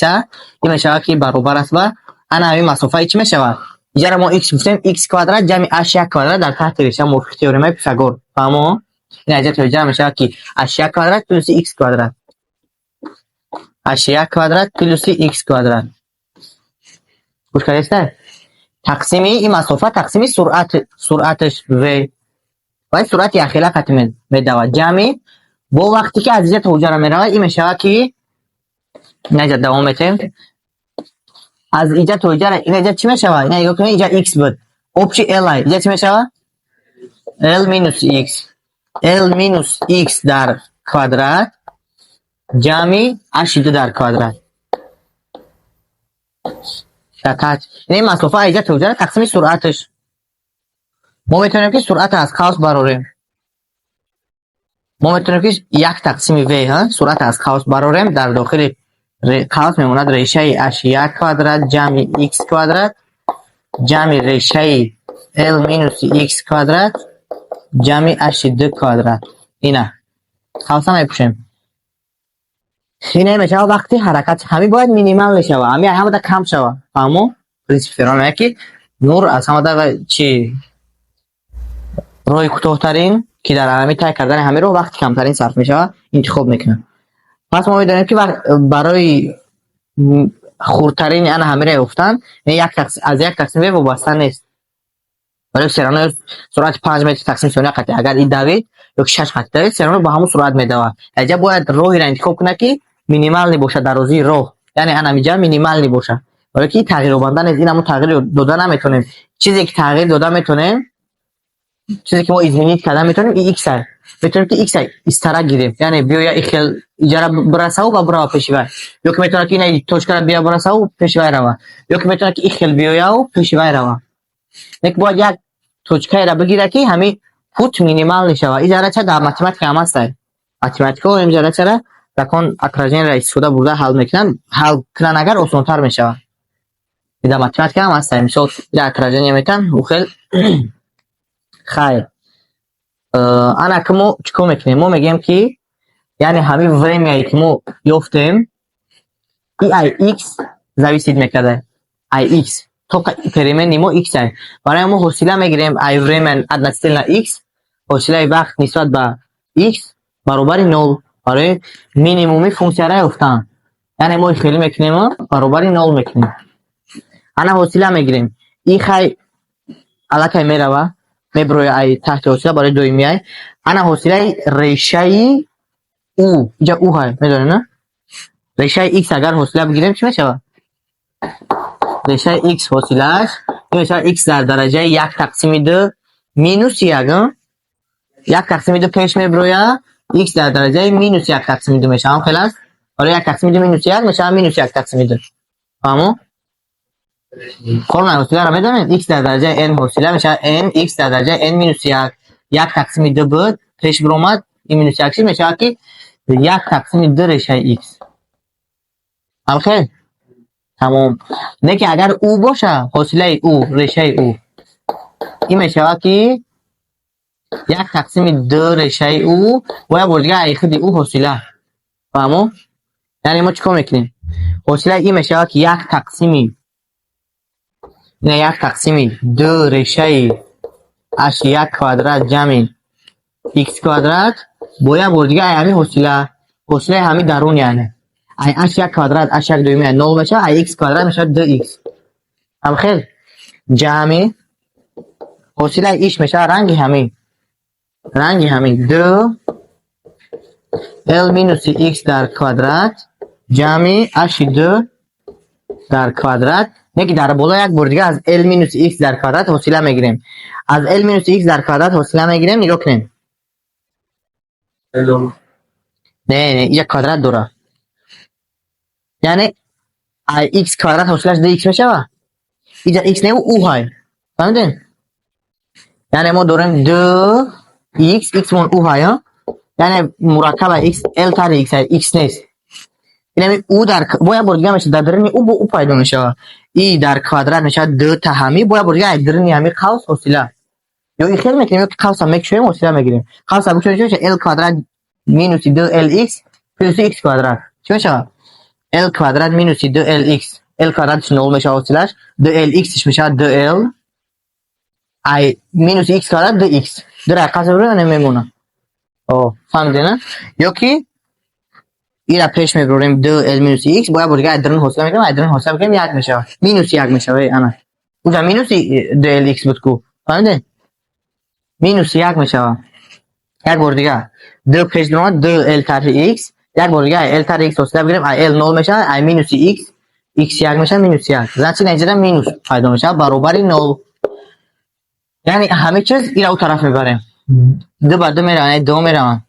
ин мешавад, ки баробар аст ба ана ҳамин масофаи чӣ мешавад? Иҷара мо x гуфтем, x квадрат ҷамъи h як квадрат дар таҳти реша мувофиқи теоремаи Пифагор. Фаҳмо? Ин аҷа то иҷара мешавад, ки h як квадрат плюси x квадрат. H як квадрат плюси x квадрат. Гӯш кардед? Тақсими ин масофа тақсими суръат, суръаташ v. Ва суръати якхела қати медавад. Ҷамъи бо вақте ки аз иҷа то уҷара меравад, ин мешавад, ки инаҷа давом метем. Аз иҷа то иҷара, инаҷа чӣ мешавад? Ина нигоҳ кунед, иҷа x буд. Общий l ай. Иҷа чӣ мешавад? L минус x. L минус x дар квадрат ҷамъи h ду дар квадрат. Дар таҳт. Ин масофа аз иҷа то иҷара тақсими суръаташ. Мо метавонем, ки суръатро аз қавс барорем. Мо метавонем, ки як тақсими v, ҳа, суръатро аз қавс барорем, дар дохили қавс мемонад решаи h як квадрат ҷамъи x квадрат ҷамъи решаи l минуси x квадрат ҷамъи h ду квадрат. Ина. Қавса мепӯшем. Ина мешавад вақти ҳаракат. Ҳамин бояд минимал мешавад. Ҳамин ҳамада кам шавад. Фаҳмо? Принсипи Ферма мегӯяд, ки нур аз ҳамада чи роҳи кӯтоҳтарин, ки дар ҳамин тай кардани ҳамин роҳ вақти камтарин сарф мешавад, интихоб мекунад. Пас мо медонем, ки барои хурдтарини ана ҳамира ёфтан аз як тақсим в вобаста нест. Барои всё равно суръати 5 метр тақсими сония қати агар и давид ё ки шаш қати давид, всё равно ба ҳамон суръат медавад. Инҷа бояд роҳеро интихоб кунад, ки минимальный бошад дарозии роҳ. Яъне ана ҳаминҷа минимальный бошад. Барои ки тағйирёбанда нест, ина мо тағйир дода наметавонем. Чизе ки тағйир дода метавонем, чизе ки мо изменить карда метавонем, и x аст. Метавонем, ки x истара гирем. Яъне биёя ихел иҷара бирасаву ва бирава пеши вай. Ё ки метавонад, ки ина точкара бия бирасаву пеши вай рава. Ё ки метавонад, ки ихел биёяву пеши вай рава. Лекин бояд як точкаеро бигирад, ки ҳамин путь минимальный шавад. Ин заррача дар математика ҳам ҳаст. Математикао ин заррачаро закон отраженияро истифода бурда ҳал мекунанд. Ҳал кунанд агар, осонтар мешавад. Дар математика ҳам ҳаст. Мисол, ира отражение метан, ухел хайр. Ана ки мо чӣ кор мекунем? Мо мегӯем, ки яъне ҳамин времяе ки мо ёфтем, и ай x зависит мекарда. Ай x. Только переменный мо x ай. Барои мо ҳосила мегирем ай время относительно x, ҳосилаи вақт нисбат ба x баробари нол барои минимуми функсияро ёфтан. Яъне мо хеле мекунем, баробари нол мекунем. Ана ҳосила мегирем. И хай аллакай мерава, мебироя ай таҳти ҳосила барои доимӣ ай. Ана ҳосилаи решаи у, инҷа у ҳай, медонем, на? Решаи x агар ҳосила бигирем, чӣ мешавад? Решаи x ҳосилааш ин мешавад x дар дараҷаи як тақсими ду минус як, як тақсими ду пеш мебирояд, x дар дараҷаи минус як тақсими ду мешавад. Ҳам хел аст? Барои як тақсими ду минус як мешавад минус як тақсими ду. Фаҳмо? Формулаи ҳосиларо медонед? X дар дараҷаи n ҳосила мешавад n x дар дараҷаи n минус як. Як тақсими ду буд, пеш биромад, ин минус як шид, мешавад, ки як тақсими ду решаи x. Ҳам хел? Тамом. Не ки агар у боша, ҳосилаи у, решаи у. Ин мешавад, ки як тақсими ду решаи у бо як бор дига ай худи у ҳосила. Фаҳмо? Яъне мо чӣ кор мекунем? Ҳосилаи и мешавад, ки як тақсими, ина, як тақсими ду решаи h як квадрат ҷамъи x квадрат бо як бор дига ай ҳамин ҳосила, ҳосилаи ҳамин дарун, яъне ай h як квадрат, h як дуюми нол мешавад, ай x квадрат мешавад ду x. Ҳамхел ҷамъи ҳосилаи иш мешавад ранги ҳамин ду l минуси x дар квадрат ҷамъи h ду дар квадрат. Не ки дар боло як бор дига аз l минуси x дар квадрат ҳосила мегирем. Аз l минуси x дар квадрат ҳосила мегирем, нигоҳ кунем. Не, як квадрат дора. Яъне ай x квадрат ҳосилаш ду x мешавад. Иҷа x не, у ҳай. Фаҳмидем? Яъне мо дорем ду x, x мон у ҳай, яъне мураккаба x l тари x ҳай, x нест. Инами у дар бо як бор дига мешавад, дар даруни у бо у пайдо мешавад. И дар квадрат мешавад ду та ҳами, бо як бор дига ай даруни ҳами қавс ҳосила. Ё ин хел мекунем, ё ки қавса мекушоем, ҳосила мегирем. Қавса бикушоем, чӣ мешавад? L квадрат минуси ду lx плюси x квадрат. Чӣ мешавад? L квадрат минуси ду lx. L квадратш нол мешавад ҳосилаш, ду lx мешавад ду l ай минуси x квадрат ду x. Ду ра қавса бирӯ мемонад. О, фаҳмидед, на? Ё ки ира пеш мебарем, ду l минуси x, бо як бор дига ай дарун ҳосила мекунем, ай дарун ҳосила мекунем, як мешавад. Минуси як мешавад, ана. Уҷа минуси ду lx буд ку. Фаҳмидед? Минуси як мешавад. Як бор дига ду пеш биромад, ду l тарҳи x, як бор дига ай l тарҳи x ҳосила бигирем, ай l нол мешавад, ай минуси x, x як мешавад, минуси як. Значит, инҷода минус пайдо мешавад, баробари нол. Яъне ҳама чиз ира у тараф мебарем. Ду ба ду мераванд, яъне ду мераванд.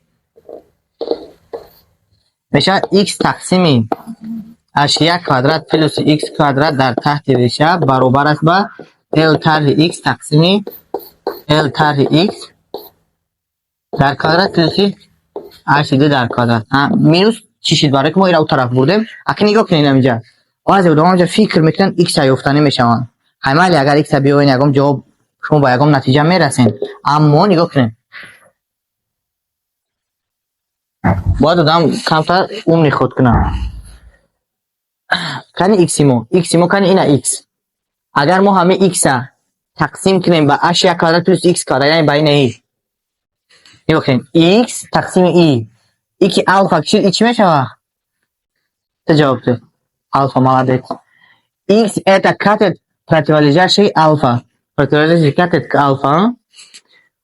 Мешавад x тақсими h1 квадрат плюс x квадрат дар таҳти реша баробар аст ба l тарҳи x тақсими l тарҳи x дар квадрат плюси h ду дар квадрат. Минус чӣ шид? Барои ки мо ира у тараф бурдем. Аки нигоҳ кунед инамиҷа. Баъзе одамон инҷа фикр мекунанд, x ёфтанӣ мешаванд. Ҳаймали агар x биёен, ягон ҷавоб, шумо ба ягон натиҷа мерасед. Аммо нигоҳ кунед. Бояд одам камтар умный худ кунад. Кани x мо? X мо кани, ина x. Агар мо ҳамин x-а тақсим кунем ба h1 квадрат плюс x квадрат, яъне ба ина и. Нигоҳ кунед. X тақсими и. И ки алфа чӣ, и чӣ мешавад? Ты ҷавоб деҳ. Алфа, молодец. X — это катет, противолежащий алфа. Противолежащий катет к алфа.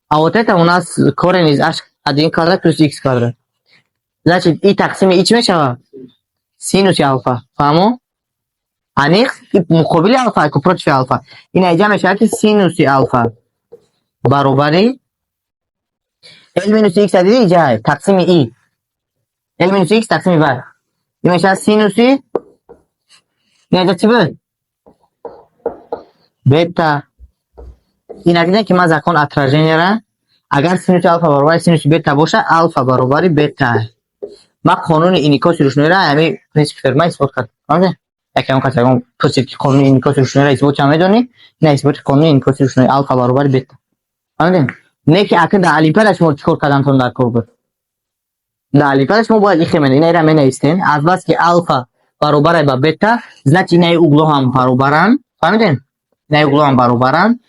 А вот это у нас корень из h1 квадрат плюс x квадрат. Значит, и тақсими и чӣ мешавад? Синуси алфа. Фаҳмо? Аниқ и муқобили алфа, ку против алфа. Ина иҷа мешавад, ки синуси алфа баробари l минус x диди иҷа тақсими и. L минус x тақсими в. Ин мешавад синуси, ин иҷа чӣ буд? Бета. Ина дидем, ки ман закон отражения, агар синуси алфа баробари синуси бета боша, алфа баробари бета. Ман қонуни инъикоси рӯшноиро ҳамин принсипи Ферма исбот кардам. Фаҳмидед? Яке он кас ягон пурсид, ки қонуни инъикоси рӯшноиро исбот чанд медонӣ? Ина исботи қонуни инъикоси рӯшноӣ: алфа баробари бета. Фаҳмидед? Не ки ака дар олимпиада шумо чӣ кор кардантон дар кор буд? Дар олимпиада шумо бояд ихе менависед. Ина ира менависед. Аз бас ки алфа баробар ба бета, значит, инаи угло ҳам баробаранд. Фаҳмидед? Инаи угло ҳам баробаранд.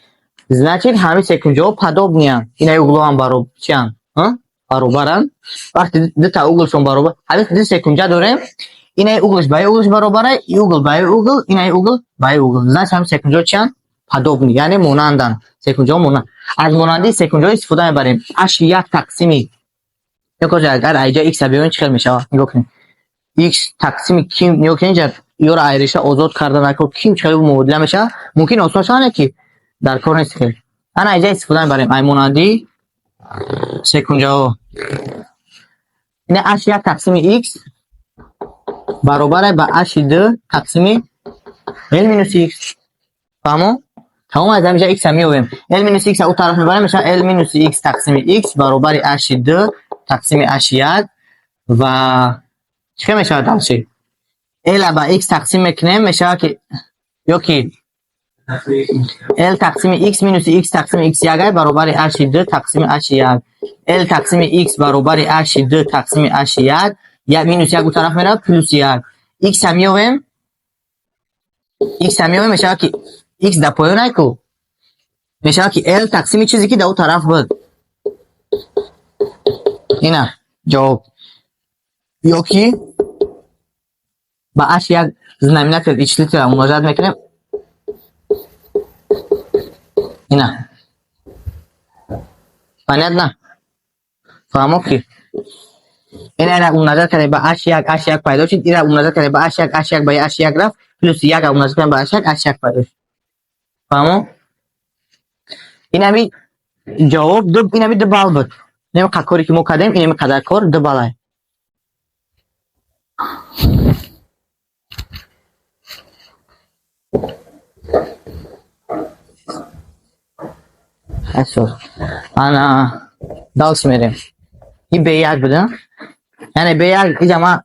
Значит, ҳамин секунҷаҳо подобный анд. Инаи угло ҳам чианд? Баробаранд. Вақте дута угл шон баробар, ҳамин ду секунҷа дорем, инаи угл ш ба и угл ш баробара, и угл ба и угл, инаи угл ба и угл. Значит, ҳамин секунҷаҳо чианд? Подобный, яъне монанданд. Секунҷаҳо монанд. Аз монандии секунҷаҳо истифода мебарем. H як тақсими, нигоҳ кунед, агар айҷа x биёем, чӣ хел мешавад? Нигоҳ кунед. X тақсими ким, нигоҳ кунед, инҷа ёро айреша озод карда накор, ким чӣ хел мубодила мешавад? Мумкин осон шавад, не ки дар кор нест хел. Ана айҷа истифода мебарем ай монандии секунҷаҳо. Ина h як тақсими x баробар ба h ду тақсими l минус x. Фаҳмо? Тамом, аз ҳаминҷа x меёбем. L минус x у тараф мебарем, мешавад l минус x тақсими x баробари h ду тақсими h як. Ва чӣ хел мешавад дальше? L ба x тақсим мекунем, мешавад ки ё ки l тақсими x минус x тақсими x як баробари h ду тақсими h як. L тақсими x баробари h ду тақсими h як. Як минус як у тараф меравад, плюс як. Х ам меёвем, х ам меёвем, мешавад ки х дар поён айку. Мешавад ки L тақсими чизе ки дар у тараф буд. Ина ҷавоб. Ё ки ба h як знаменатель и числитель умножать мекунем. Ина. Понятно? Фаҳмо ки? Ина ира умножать кардем ба h1, h1 пайдо шуд, ира умножать кардем ба h1, h1 ба h1 рафт, плюс 1 умножать кардем ба h1, h1 пайдо шуд. Фаҳмо? Инами ҷавоб ду, инами 2 балл буд. Инами коре ки мо кардем, инами қадар кор 2 балл. Асос. Ана дальше мерем. И B1 буд, яъне B1 иҷа ма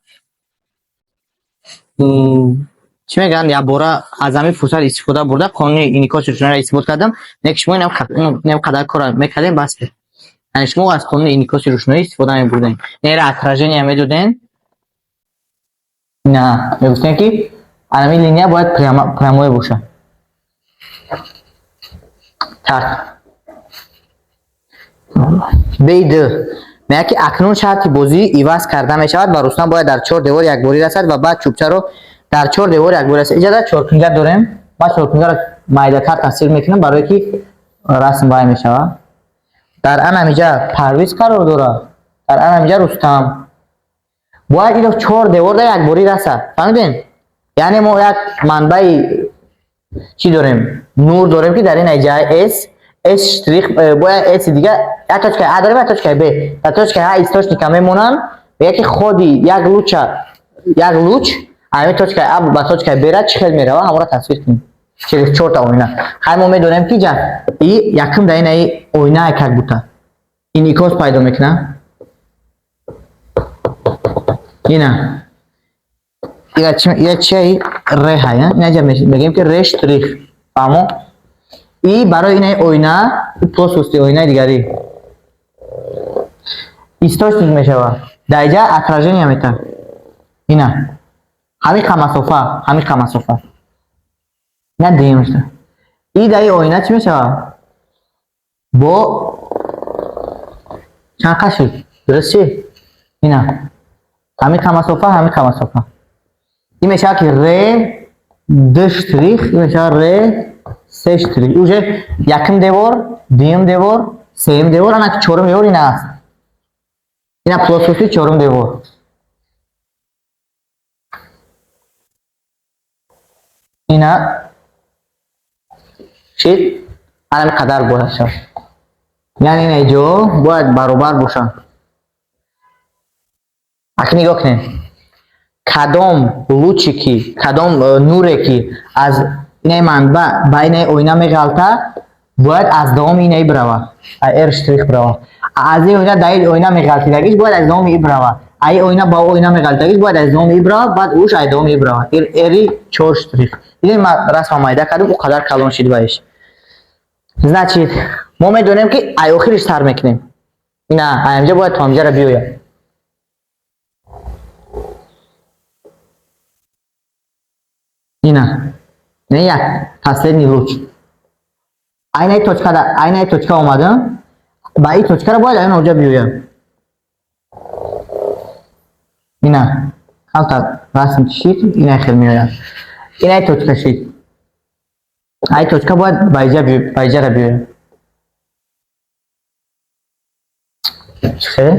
чӣ мегӯянд, якбора аз ҳамин фурсат истифода бурда қонуни инъикоси рӯшноиро истифода кардам. Не ки шумо инам қадар кора мекардем, бас буд. Яъне шумо аз қонуни инъикоси рӯшноӣ истифода мебурдем. Нера отражение медодем. На, мегуфтем ки ҳамин линия бояд прямой бошад. Так. Б2 мегӯяд ки акнун шарти бозӣ иваз карда мешавад ва Рустам бояд дар чор девор якборӣ расад ва баъд чӯбчаро дар чор девор якборӣ расад. Иҷа дар чоркунҷа дорем. Ман чоркунҷаро майдатар тасвир мекунам барое ки расм вай мешавад. Дар ан ҳамиҷа Парвиз қарор дорад. Дар ан ҳамиҷа Рустам. Бояд ино чор девор дар якборӣ расад. Фаҳмидем? Яъне мо як манбаи чӣ дорем? Нур дорем ки дар ин ҷай S S штрих бояд S дига як точкаи А дорем, як точкаи Б. Дар точкаи А источника мемонанд ва яке ходи як луча, як луч ҳамин точкаи А ба точкаи Б ра чӣ хел мерава, ҳамонро тасвир кунем. Через чорта оина. Хай мо медонем ки ҷа и якум дар ин оина как будто инъикос пайдо мекунад. Ина. Ира чи, ира чи р ҳай, ина ҷа мегӯем ки р штрих. Фаҳмо? И барои ина оина, плоскости оинаи дигарӣ источник мешавад. Дар иҷа отражение метавад. Ина. Ҳамин қа масофа, ҳамин қа масофа. Ина дуюм шуда. И дар ин оина чӣ мешавад? Бо чанд қа шуд? Дуруст чи? Ина. Ҳамин қа масофа, ҳамин қа масофа. Ин мешавад ки р д штрих, ин мешавад р се штрих. Уже якум девор, дуюм девор, сеюм девор, ана чорум девор ина аст. Ина плоскости чорум девор. Ина шид, ана қадар бояд шавад. Яъне ина ҷо бояд баробар бошанд. Акнун нигоҳ кунед. Кадом луче ки, кадом нуре ки аз инаи манбаъ ба инаи оина меғалта, бояд аз давоми инаи бирава, р штрих бирава. Аз ин оина дар ин оина меғалтидагиш бояд аз давоми и бирава. А ин оина ба оина меғалтидагиш бояд аз давоми и бирава, баъд уш аз давоми и бирава. Ри чор штрих. Дидем, ман расма майда кардам, ӯ қадар калон шид баиш. Значит, мо медонем ки ай охириш сар мекунем. Ина, ай инҷа бояд то инҷаро биёяд. Ина. Не як последний луч. Айнаи точка да, айнаи точка омада. Ба ин точкаро бояд айн онҷа биёяд. Ина. Камтар расм кишид, ина хел меояд. Ина точка шид. Ай точка бояд ба иҷа ба иҷара биёяд. Чӣ хел?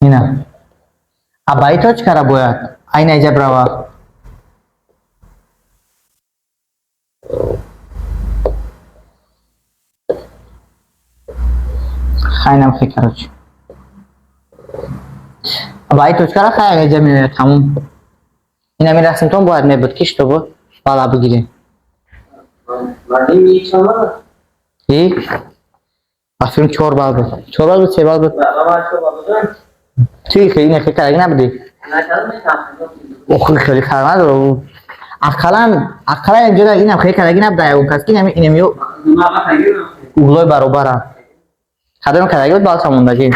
Ина. А ба ин точкара бояд айна иҷа бирава. Хайнам хе, короче. Ба ин точкара хай айна иҷа меояд, тамом. Ин ҳамин расмтон бояд мебуд ки чтобы бала бигирем. И ба филм 4 балл буд. 4 балл буд, 3 балл буд. Чӣ хеле ина хеле кардаги набудӣ? Охир хеле фарқ надорад. Ақаллан, ақаллан инҷо инам хеле кардаги набуда ягон кас ки инами углои баробаранд. Кадом кадаги буд балса мондагӣ?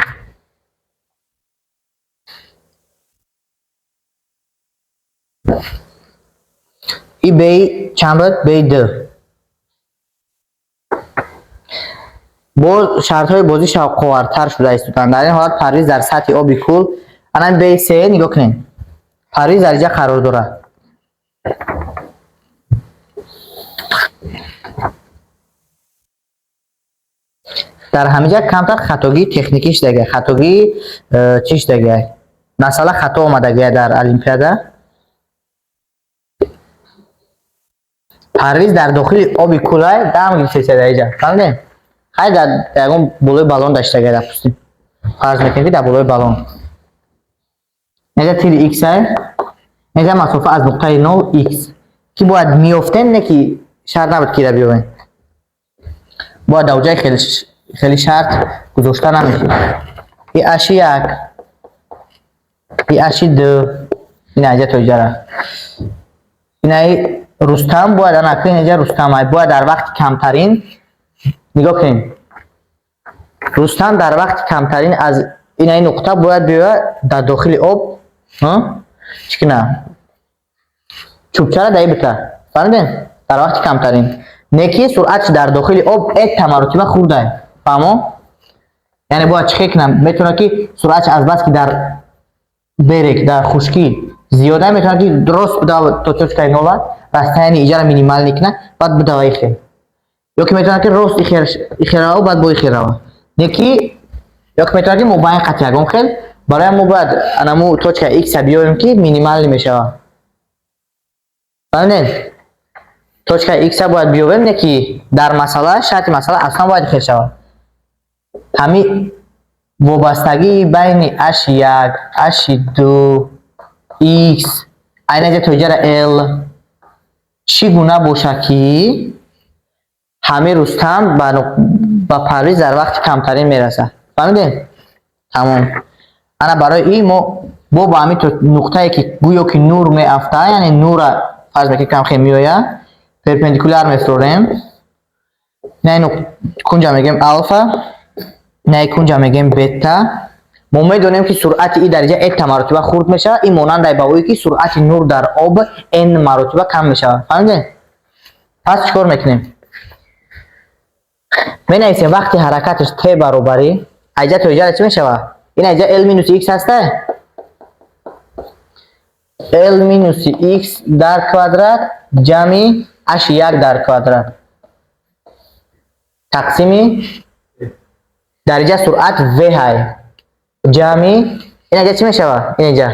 И б чанд буд? Б ду. Боз шартҳои бозӣ шавқовартар шуда истоданд. Дар ин ҳолат Парвиз дар сатҳи оби кӯл, ана б се нигоҳ кунед. Парвиз дар инҷа қарор дорад. Дар ҳаминҷа камтар хатогии техникӣ шудагия, хатогии чӣ шудагия? Масъала хато омадагия дар олимпиада. Парвиз дар дохили оби кӯлай дам гирифтеса дар инҷа. Фаҳмидем? Хай дар ягон болои баллон даштагия, допустим. Фарз мекунем ки дар болои баллон. Инҷа тири x ай. Инҷа масофа аз нуқтаи 0 x. Ки бояд меёфтем, не ки шарт набуд ки ира биёвем. Бояд дар ҷои хеле хеле шарт гузошта намешид. И аши як, и аши ду, ина инҷа то инҷара. Инаи Рустам бояд ана кунед, инҷа Рустам ай бояд дар вақти камтарин, нигоҳ кунед. Рустам дар вақти камтарин аз инаи нуқта бояд биёяд дар дохили об, чӣ кунад? Чӯбчара дар бита. Фаҳмидем? Дар вақти камтарин. Не ки суръатш дар дохили об эта маротиба хурдай. Фаҳмо? Яъне бояд чӣ хел кунам? Метавонад ки суръатш аз бас ки дар берег, дар хушкӣ зиёда, метавонад ки рост бидава то точкаи нола, расстояние иҷара минималный кунад, баъд бидава ихел. Ё ки метавонад ки рост ихел рава, баъд бо ихел рава. Не ки ё ки метавонад ки мобайн қати ягон хел, барои мо бояд анаму точка x биёвем ки минималный мешавад. Фаҳмидед? Точка x бояд биёвем, не ки дар масъала, шарти масъала аслан бояд хел шавад. Ҳамин вобастагии байни h1, h2, x, айна ҷа то иҷара l чӣ гуна бошад ки ҳамин Рустам ба Парвиз дар вақти камтарин мерасад. Фаҳмидед? Тамом. Ана барои ин мо бо ба ҳамин нуқтае ки гӯё ки нур меафтад, яъне нурра фарз мекунем кам хел меояд, перпендикуляр мефурорем. На ин кунҷа мегӯем алфа, на ин кунҷа мегӯем бета. Мо медонем ки суръати ин дараҷа эта маротиба хурд мешавад, ин монандай ба ое ки суръати нур дар об n маротиба кам мешавад. Фаҳмидед? Пас чӣ кор мекунем? Менависем вақти ҳаракаташ t баробари айҷа то иҷара чӣ мешавад? Ин айҷа l минус x ҳаста? L минус x дар квадрат ҷамъи h1 дар квадрат тақсими дараҷа суръат v ҳай ҷамъи ин айҷа чӣ мешавад? Ин айҷа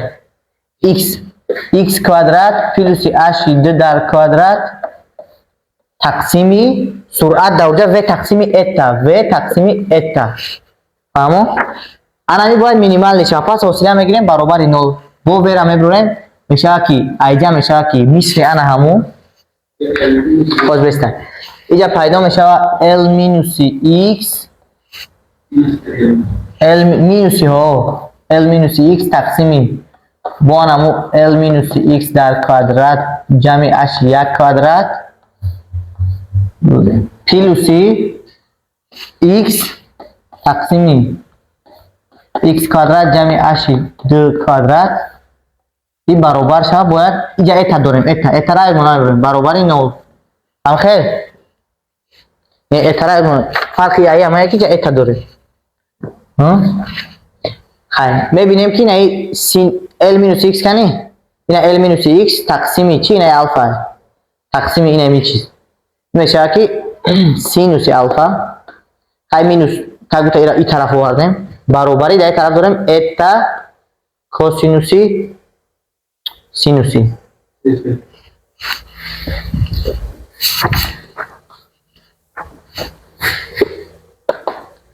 x x квадрат плюси h2 дар квадрат тақсими суръат дараҷа v тақсими эта, v тақсими эта. Фаҳмо? Ана ин бояд минималный шавад. Пас ҳосила мегирем баробари 0. Бо v-ра мебурем, мешавад ки айҷа мешавад ки мисли ана ҳаму боз беста. Иҷа пайдо мешавад l минуси x l минуси ҳо l минуси x тақсими бо анаму l минуси x дар квадрат ҷамъи h1 квадрат плюси x тақсими x квадрат ҷамъи h2 квадрат ин баробар шавад, бояд иҷа эта дорем, эта этара намебурем, баробари 0. Ҳамхел? Не, этара фарқи яи ҳамае ки иҷа эта дорем. Хай, мебинем ки инаи син l минус x кани? Ина l минус x тақсими чи? Инаи алфа тақсими ина ми чиз мешавад ки синуси алфа, хай минус как будто ира и тараф овардем, баробари дар тараф дорем эта косинуси синуси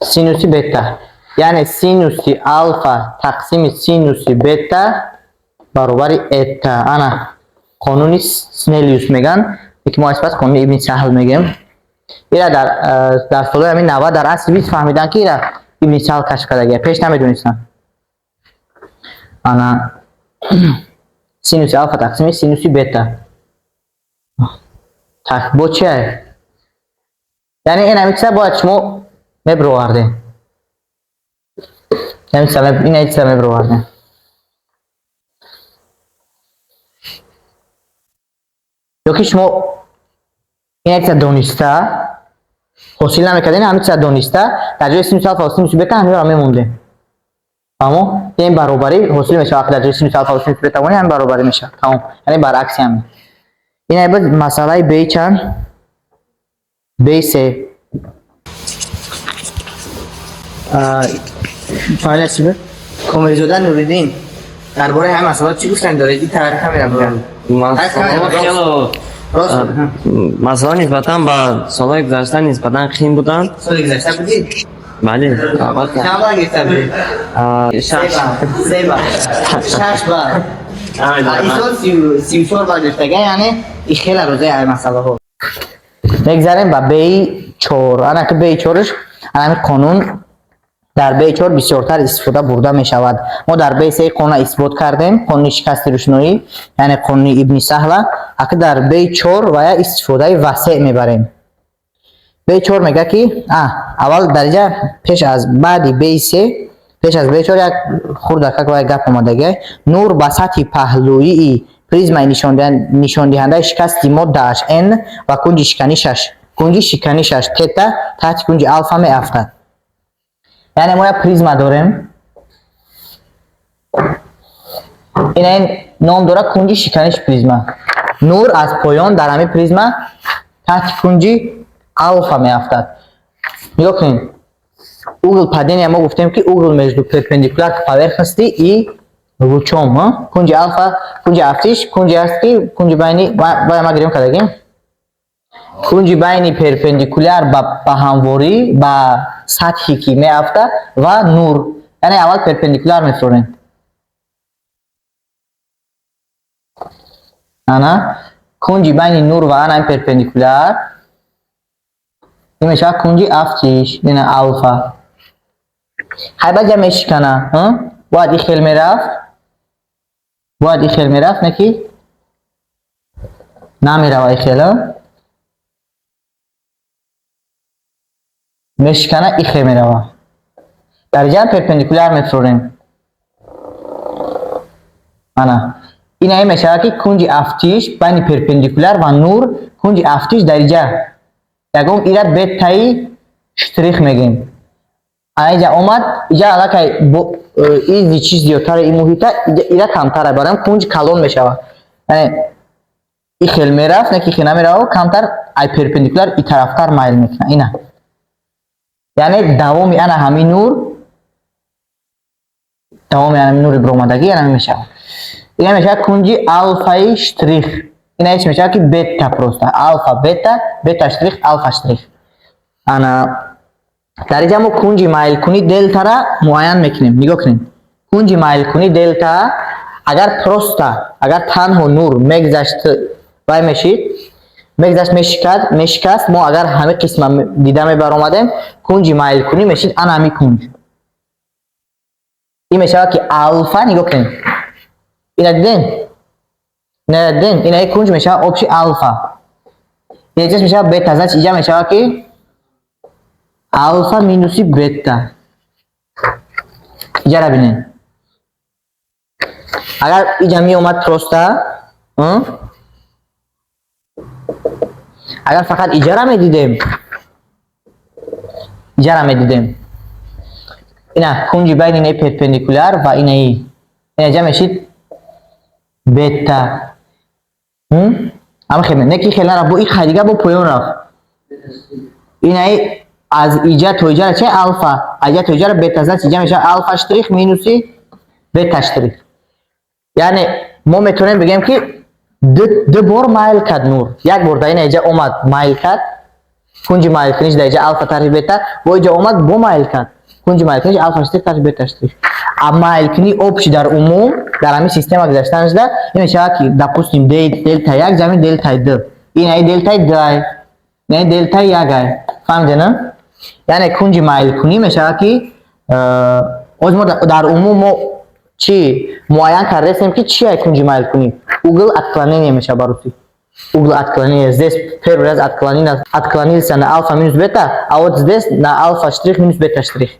синуси бета, яъне синуси алфа тақсими синуси бета баробари эта. Ана қонуни Снелиус меган, ки мо аз пас қонуни Ибни Саҳл мегем. Ира дар солҳои ҳамин 90 дар асри 20 фаҳмидан ки ира Ибни Саҳл кашф кардагия, пеш намедонистанд. Ана синуси алфа тақсими синуси бета. Так, бо чие? Яъне ин ҳамин чиза бояд шумо мебировардем. Ин чиза мебировардем. Ё ки шумо ин чиза дониста ҳосил намекардем, ҳамин чиза дониста дар ҷои синус алфа ва синуси бета ҳаминро мемондем. Фаҳмо? Ин баробарӣ ҳосил мешавад. Вақте дар ҷои синус алфа ва синуси бета монем, ҳамин баробарӣ мешавад. Тамом. Яъне баръакси ҳамин. Ин буд масъалаи б чанд? Б се. Фамилия чӣ буд? Комилзода Нуриддин. Дар бораи ҳамин масъала чӣ гуфтан доред? Ин тараф камера бигӯям. Масъалаҳо хело Рост. Масъала нисбатан ба солҳои гузашта нисбатан қин буданд. Соли гузашта будӣ? Бале, албатта. Чанд бал гирифта будӣ? Шаш. Се бал. Шаш бал. Исол 34 бал гирифтага, яъне и хеле розаи ҳамин масъалаҳо. Мегзарем ба би чор. Ана ки би чорш, ана ҳамин қонун дар б чор бисёртар истифода бурда мешавад. Мо дар б се қонуна исбот кардем, қонуни шикасти рӯшноӣ, яъне қонуни Ибни Саҳла. Аки дар б чор вая истифодаи васеъ мебарем. Б чор мега ки аввал дариҷа пеш аз баъди б се, пеш аз б чор як хурдакак вая гап омадагиай. Нур ба сатҳи паҳлӯии призмаи нишондиҳандаи шикасти моддааш n ва кунҷи шиканишаш тета таҳти кунҷи алфа меафтад. Яъне мо як призма дорем. Ин ном дорад кунҷи шиканиши призма. Нур аз поён дар ҳамин призма таҳти кунҷи алфа меафтад. Нигоҳ кунед. Угол падения мо гуфтем ки угол между перпендикуляр к поверхности и лучом, кунҷи алфа, кунҷи афтиш, кунҷи аст ки кунҷи байни бая ма гирем кардагим. Кунҷи байни перпендикуляр ба ҳамворӣ ба сатҳи ки меафтад ва нур. Яъне аввал перпендикуляр мефурем. Ана кунҷи байни нур ва ана перпендикуляр ин мешавад кунҷи афтиш, ина алфа. Хайба ҷа мешикана, бояд и хел мерафт, бояд и хел мерафт, не ки намерава и хел, мешикана, и хел мерава. Дар ҷа перпендикуляр мефурем. Ана ина ин мешавад ки кунҷи афтиш байни перпендикуляр ва нур, кунҷи афтиш дар ҷа ягон ира бетаи штрих мегем. Ана иҷа омад, иҷа аллакай изи чиз зиёдтаре ин муҳита, ира камтаре, барои кунҷ калон мешавад. Яъне и хел мерафт, не ки хел намерава, камтар ай перпендикуляр и тарафтар майл мекунад. Ина. Яъне давоми ана ҳамин нур, давоми ана ҳамин нури биромадагӣ ана ҳамин мешавад. Ина мешавад кунҷи алфаи штрих. Ина ҳеч мешавад ки бета просто. Алфа, бета, бета штрих, алфа штрих. Ана дар инҷа мо кунҷи майлкунӣ делтара муайян мекунем. Нигоҳ кунем. Кунҷи майлкунӣ делта агар просто, агар танҳо нур мегзашт вай мешид, мегзашт мешикад, мешикаст, мо агар ҳамин қисма дида мебаромадем, кунҷи майлкунӣ мешид ана ҳамин кунҷ. Ин мешавад ки алфа, нигоҳ кунем. Ина дидем? Ина дидем? Ина ин кунҷ мешавад общий алфа. Ина ҷаш мешавад бета, значит иҷа мешавад ки алфа минуси бета. Иҷара бинед. Агар иҷа меомад просто, агар фақат иҷара медидем, иҷара медидем. Ина кунҷи байни ина перпендикуляр ва ина и. Ина иҷа мешид бета. Ама хел не ки хел нарафт, бо и хай дига бо поён рафт. Ина и аз иҷа то иҷара че алфа, аз иҷа то иҷара бета, значит иҷа мешавад алфа штрих минуси бета штрих. Яъне мо метавонем бигӯем ки ду бор майл кард нур. Як бор дар ина иҷа омад майл кард, кунҷи майлкуниш дар иҷа алфа тарҳи бета, бо иҷа омад бо майл кард, кунҷи майлкуниш алфа штрих тарҳи бета штрих. А майлкунӣ общий дар умум дар ҳамин система гузаштан шуда, ин мешавад ки допустим делта як ҷамъи делтаи ду. Ин ай делтаи ду ай, ин ай делтаи як ай. Фаҳмидед, на? Яъне кунҷи майлкунӣ мешавад ки оз мо дар умум мо чӣ муайян кардаистем ки чи ай кунҷи майлкунӣ? Угол отклонения мешавад ба русӣ. Угол отклонения. Здесь первый раз отклонился на алфа минус бета, а вот здесь на алфа штрих минус бета штрих.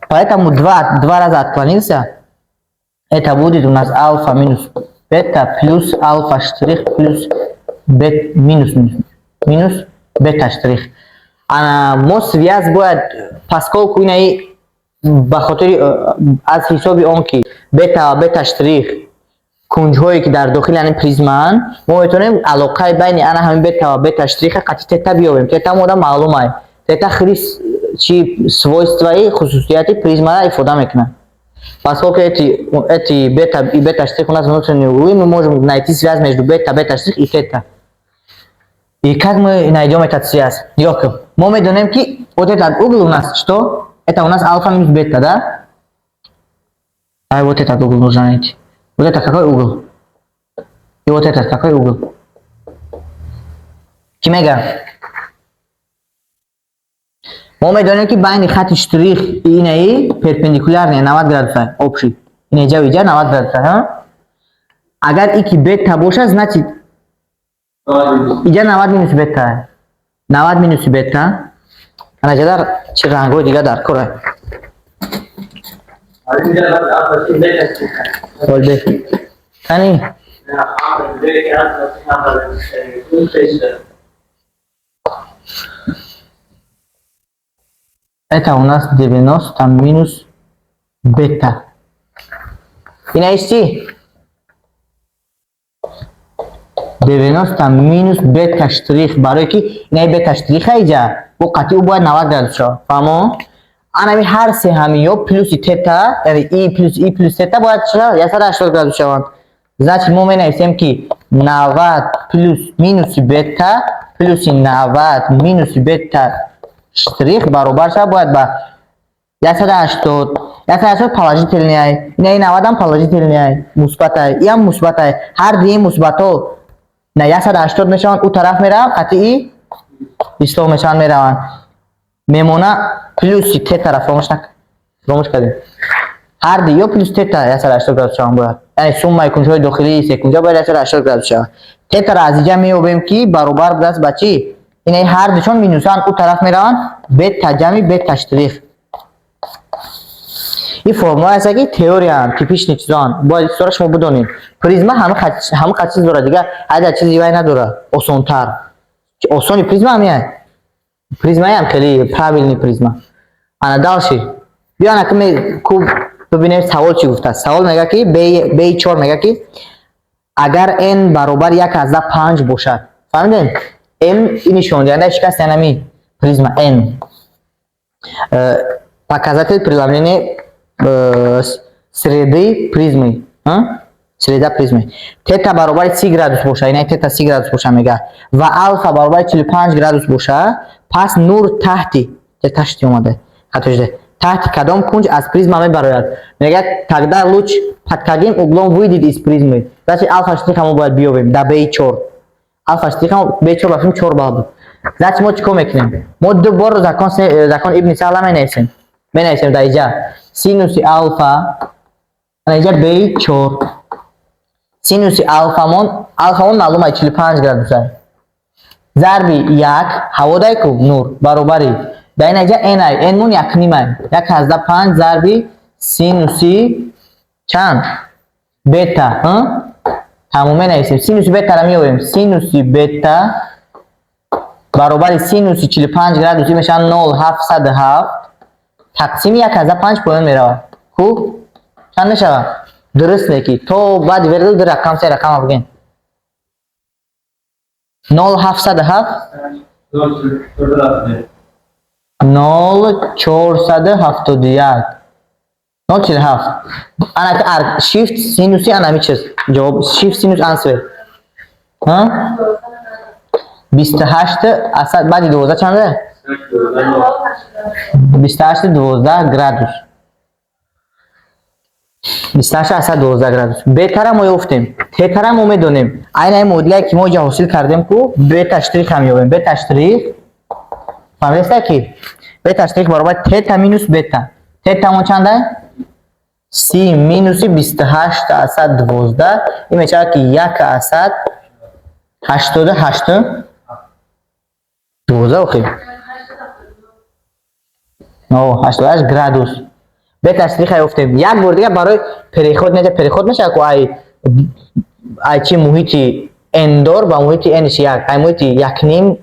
Поэтому два раза отклонился. Это будет у нас альфа минус бета плюс альфа штрих плюс бет минус минус минус бета штрих. Ана мо связь бояд, поскольку инаи ба хотири аз ҳисоби он ки бета ва бета штрих кунҷҳое, ки дар дохили ани призмаанд, мо метавонем алоқаи байни ана ҳамин бета ва бета штриха қати тета биёбем. Тета мода маълумай. Тета хеле чи свойствои, хусусияти призмара ифода мекунад. Поскольку эти бета и бета штрих у нас внутренние углы, мы можем найти связь между бета, бета штрих и тета. И как мы найдем этот связь? Нигоҳ, мо медонем, ки вот этот угол у нас что? Это у нас альфа минус бета, да? А вот этот угол нужно найти. Вот это какой угол? И вот этот какой угол? Ки мега? Мо медонем, ки байни хати штрих и инаи перпендикулярный 90 градуса общий. Инаҷа иҷа 90 градуса, ҳа? Агар ики бета боша, значит, иҷа 90 минус бета. 90 минус бета. Анаҷа дар чи рангҳои дига дар кора. Инҷа алфа бета штрих. Олбе. Кани? Алфа штрих. Это у нас 90 минус бета. И найти 90 минус бета штрих, барои ки инаи бета штриха иҷа бо қатъи ӯ бояд 90 градус шавад. Фаҳмо? Анами ҳар се ҳамиё плюси тета, яъне и плюс и плюс тета бояд чӣ 180 градус шаванд. Значит, мо менависем, ки 90 плюс минуси бета плюси 90 минуси бета штрих баробар шавад бояд ба 180. 180 положительный ай, инаи 90 ам положительный ай, мусбат ай, иам мусбат ай. Ҳар дуи мусбатҳо на 180 мешаванд, ӯ тараф мераванд, қатъи ислоҳ мешаванд, мераванд, мемона плюси тетара фаромӯш нак, фаромӯш кардем. Ҳар ду ё плюс тета 180 градус шаванд бояд, яъне суммаи кунҷҳои дохилии секунҷа бояд 180 градус шавад. Тетара аз иҷа меёбем, ки баробар будааст ба чӣ? Инаи ҳар душон минусанд, ӯ тараф мераванд, бета ҷамъи бета штрих. Ин формула аст, ки теорияанд, типичный чизоанд, бояд чизоро шумо бидонед. Призма ҳама қад чиз дорад, дигар ҳайда чизи вай надорад. Осонтар, осони призма ҳамияй, призмаям хеле правильный призма. Ана дальше биё, ана ки ку бибинем, савол чӣ гуфтааст. Савол мега, ки б чор мега, ки агар n баробар 1,5 бошад. Фаҳмидем? N ин нишондиҳандаи шикасти анами призма, n показатель преломления среды призмы, среда призмы. Тета баробари 30 градус боша, ина тета 30 градус боша мега, ва алфа баробари 45 градус боша, пас нур таҳти ташти омада хато шуда, таҳти кадом кунҷ аз призма мебарояд? Мегӯяд, тогда луч под каким углом выйдет из призмы. Значит, алфа штриха мо бояд биёбем да б чор. Алфа штриха б чор бафим, чор балл буд. Значит, мо чӣ кор мекунем? Мо ду бор закон Ибни Саҳла менависем. Дар иҷа синуси алфа, ана иҷа б чор, синуси алфамон, алфамон маълум ай, 45 градуса, зарби як ҳаводай ку нур баробари дар ин аҷа n ай, n мон якним ай, 1,5 зарби синуси чанд? Бета. Тамом, менависем, синуси бетара меёбем. Синуси бета баробари синуси 45 градуси мешавад 0,707 тақсими 1,5, поён меравад ку чанд мешавад? Дуруст неки то баъди вергул ду рақам, се рақама бигем, 0,707, 0,471, 0,47. Ана shift синуси, ана ҳами чиз ҷавоб, shift синус answer 28 асад баъди 12 чанде? 28,12 градус, 28,12 градус. Бетара мо ёфтем, тетара мо медонем. Айна ин муодилае, ки мо иҷа ҳосил кардем ку, бета штрих ҳам ёбем. Бета штрих фаҳмидеста, ки бета штрих баробар тета минус бета. Тетамо чанда? 30 минуси 28,12, ин мешавад ки 1,88 12, охи, 88 градус. Бета штриха ёфтем. Як бор дига барои переход неҷа переход мешавад ку ай чи муҳити n дор ба муҳити n як, ай муҳити якним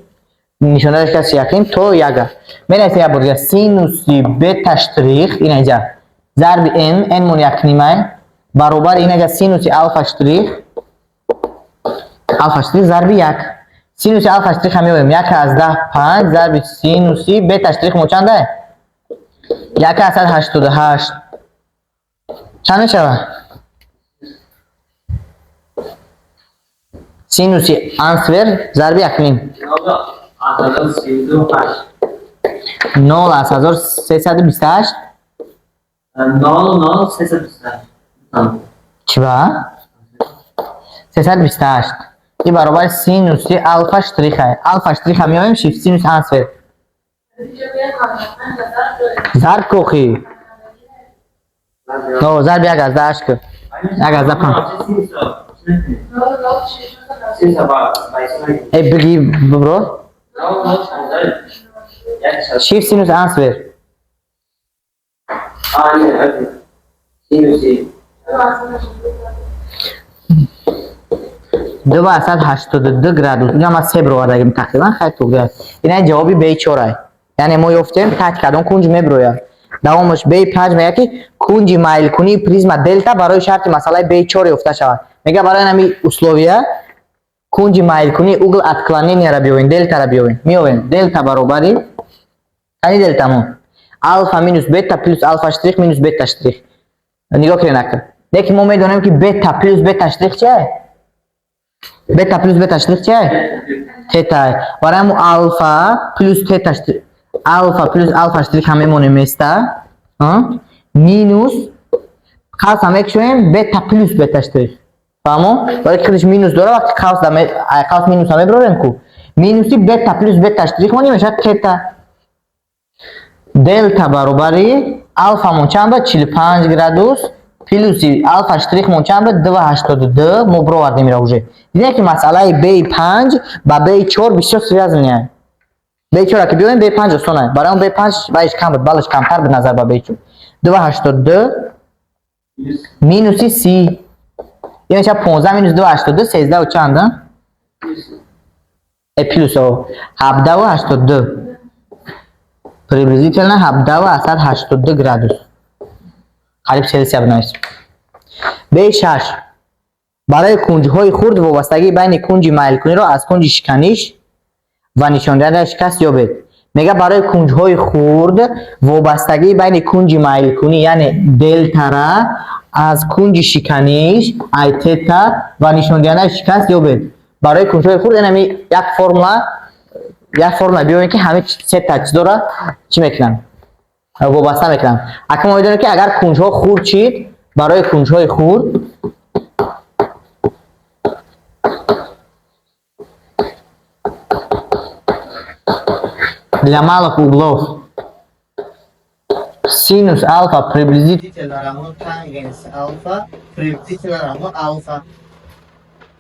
нишонааш каси якним то яга. Менависем як бор дига синуси бета штрих инаҷа зарби n, n мон якнимай баробар инаҷа синуси алфа штрих зарби як. Синуси алфа штрих ҳам меоем 1.5 зарби синуси бета штрих мо чанда? 1.88. Чанд мешавад? Синуси ансвер зарби якним. 0.328. 0.0328. Чӣ ба? 328. И баробари синуси алфа штриха. Алфа штриха меоем шифт синус ансвер. Зарб кохи. Но зарб 1.8 ку. 1.5. Эй биги бро. Шифт синус ансвер. Синуси 282 градус. Ина ма се бировардагим тақрибан, хай туғри аст. Ина ҷавоби Б4. Яъне мо ёфтем таҳти кадом кунҷ мебирояд. Давомаш Б5 мегӯяд ки кунҷи майлкунии призма делта барои шарти масъалаи Б4 ёфта шавад. Мегӯяд барои ҳамин условия кунҷи майлкунии угл отклоненияро биёвем, делтаро биёвем. Меёвем делта баробари кани делтамон алфа минус бета плюс алфа штрих минус бета штрих. Нигоҳ кунед акр. Лекин мо медонем ки бета плюс бета штрих чие? Бета плюс бета штрих чие? Тета. Барои ҳамун алфа плюс тета штрих, алфа плюс алфа штрих ҳам мемонем места, минус қавс ҳам мекушоем бета плюс бета штрих. Фаҳмо? Барои ки худаш минус дора, вақти қавс минус ҳам мебарорем ку. Минуси бета плюс бета штрих монем мешавад тета. Делта баробари алфамон чанд буд? 45 градус плюси алфа штрихмон чанд буд? 2.82. Мо бировардем ира уже. Дидем ки масъалаи Б5 ба Б4 бисёр связанные. Б4 ки биёем Б5 осон аст. Барои он Б5 вайш кам буд, балаш камтар буд назар ба Б4. 2.82 минуси 30. Ин мешавад 15 минус 2.82 13 ва чанд? Плюс 17.82. Приблизительно 17.82 градус. Қариб Селсия бинависем. Б6. Барои кунҷҳои хурд вобастагии байни кунҷи майлкуниро аз кунҷи шиканиш ва нишондиҳандаи шикаст ёбед. Мегӯяд барои кунҷҳои хурд вобастагии байни кунҷи майлкунӣ, яъне делтара аз кунҷи шиканиш ай тета ва нишондиҳандаи шикаст ёбед. Барои кунҷҳои хурд ин ҳамин як формула биёбем ки ҳамин сета чиз дора чӣ мекунанд? Вобаста мекунанд. Акнун мо медонем ки агар кунҷҳо хурд шид, барои кунҷҳои хурд для малых углов синус алфа приблизительно равно тангенс алфа приблизительно равно алфа.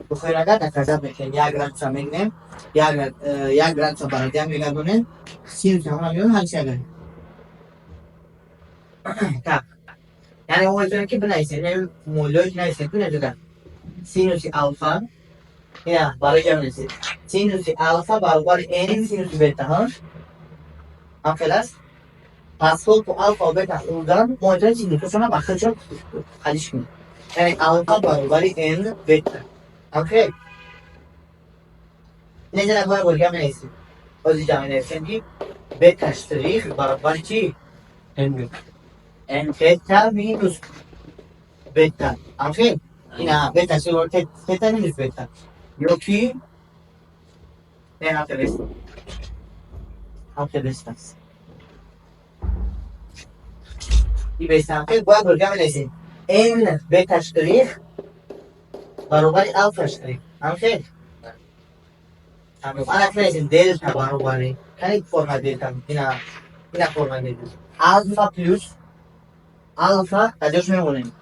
Бухайрага доказать мекунем. 1 градуса мегнем, 1 градуса ба радиан мегардонем, синус ҳамона меёбем, ҳар чи агар. Так. Яъне мо метавонем ки бинависем, яъне муолиҳое ки нависем, ку наҷода. Синуси алфа, ина барои ҷа менависем. Синуси алфа баробари n синуси бета, ҳа? Ҳам хел аст? Поскольку алфа ва бета хурданд, мо метавонем синусҳошонро ба худшон қадиш кунем. Яъне алфа баробари n бета. Ҳам хел? Ина ҷа бояд бо менависем. Ҳозир ҷа менависем ки бета штрих баробари чӣ? N бета. N тета минус бета. Ҳам хел? Ина бета штрих тета минус бета. Ё ки не, ҳам хел аст. Ҳам хел аст. И бест ҳам хел бояд бо менависем. N бета штрих баробари алфа штрих. Ҳам хел? Ана менависем делта баробари. Кани форма делта? Ина форма делта. Алфа плюс алфа даҷош мемонем.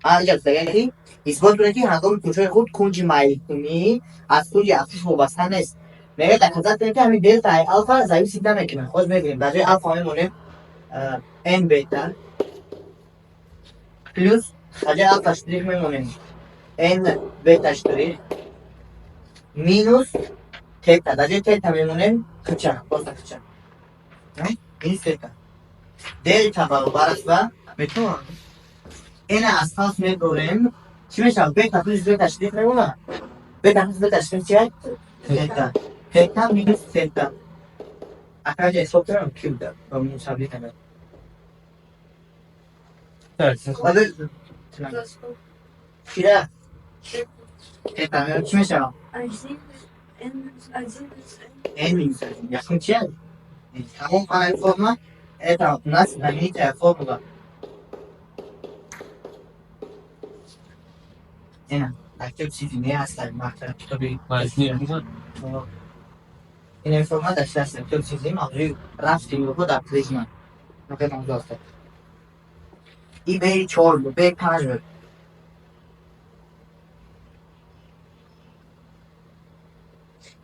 Анҷа гуфтаган ки исбот кунед ки ҳангоми кунҷҳои хурд кунҷи майлкунӣ аз кунҷи афтиш вобаста нест. Мегӯяд доказать кунед ки ҳамин делта ай алфа зависит намекунад. Хоз мегирем дар ҷои алфа мемонем n бета Плюс аҷа алфа штрих мемонем, n бета штрих минус тета, дар ҷои тета мемонем хча, просто хча минус тета. Делта баробар аст ба метавонам n аз қавс мебурем, чӣ мешавад? Бета плюс бета штрих мемонад. Бета плюс бета штрих чи аст? Тета. Тета минус тета. Акаҷа ҳисоб кунам, ки буда ба мусаббит агар. Чира? Тета чӣ мешавад? Один, n минус один минус n. N минус один. Якум чи аст? Тамом, ана форма. Это у нас знаменитая формула. Ина, актив чизи не ҳаст мактаб китоби. Ин форма дашта аст китоб чизи мавзӯи рафти нурҳо дар призма. Нуқта мавзӯ аст. И б чор буд, б панҷ буд.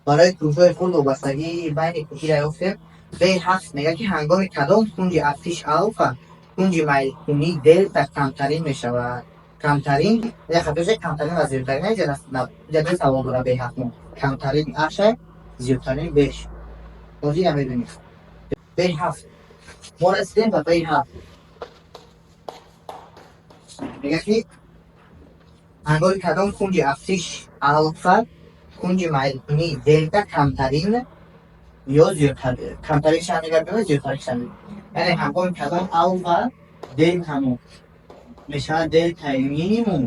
Барои кунҷҳои хурд вобастагии байни кунҷиро ёфтем. Б ҳафт мегӯяд, ки ҳангоми кадом кунҷи афтиш алфа кунҷи майлкунии делта камтарин мешавад. Камтарин як хатоша, камтарин ва зиёдтарин инҷа инҷа ду савол дора. Б ҳафт мо камтарин аша, зиёдтарин беш. Ҳозир ина мебинем. Б ҳафт, мо расидем ба б ҳафт. Мегӯяд, ки ҳангоми кадом кунҷи афтиш алфа кунҷи майлкунии делта камтарин ё зиёдтарин, камтарин шава мегӯяд биёд, зиёдтарин шава. Яъне ҳангоми кадом алфа делтамо мешавад делтаи минимум,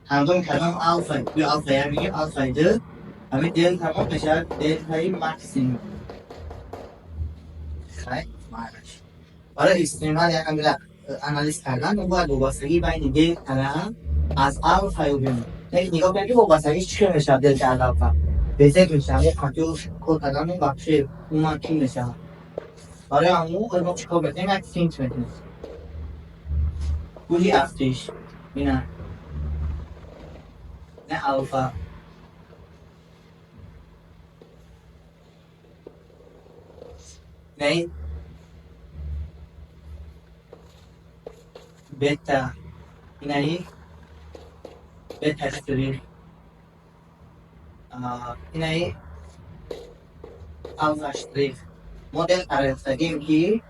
ҳангоми кадом алфа ё алфа як мегӯем, алфаи ду, ҳамин делтамо мешавад делтаи максимум. Хай, маълаш. Барои экстремал як ҳамила анализ кардан мо бояд вобастагии байни делтара аз алфа ёбем. Лекин нигоҳ кунед, ки вобастагӣ чӣ хел мешавад. Делта аз алфа безеб мешавад, як қатъи кор кардан вообще умуман чӣ мешавад. Барои ҳамун мо чӣ кор мекунем? Як финт мекунем. Кунҷи афтиш ина не алфа не бета, инаи бета штрих, инаи алфа штрих. Мо делтаро ёфтагем, ки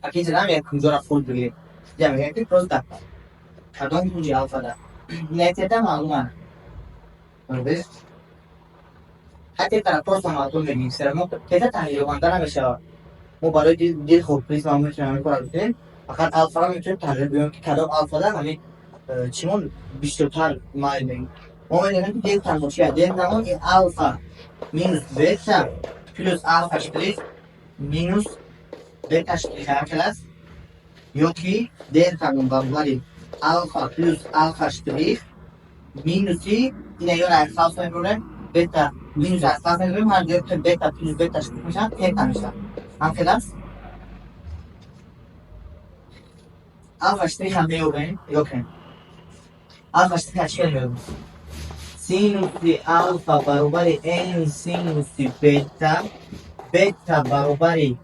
акинҷа намеяд кунҷоро хурд бигирем. Ҷа мегӯям, ки просто кадом кунҷи алфада инаи тета маълум аст. Ҳай, тетаро просто маълум мегирем, сера мо тета тағйирёбанда намешавад. Мо барои дил хуб призма метавонем ҳамин корро бикунем, фақат алфаро метавонем тағйир биёем, ки кадом алфада ҳамин чимон бисёртар майл мегирем. Мо медонем, ки делтамо чи аст. Делтамо ин алфа минус бета плюс алфа штрих минус бета штрих ҳам хел аст, ё ки делтамон баробари алфа плюс алфа штрих минуси ина ё аз қавс мебурем, бета минус аз қавс мебурем, ҳар ҷо бета плюс бета штрих мешавад, тета мешавад. Ҳам хел аст. Алфа штрих ҳам меёбем. Нигоҳ кунем, алфа штрих аз чӣ меёбем? Синуси алфа баробари n синуси бета, бета баробари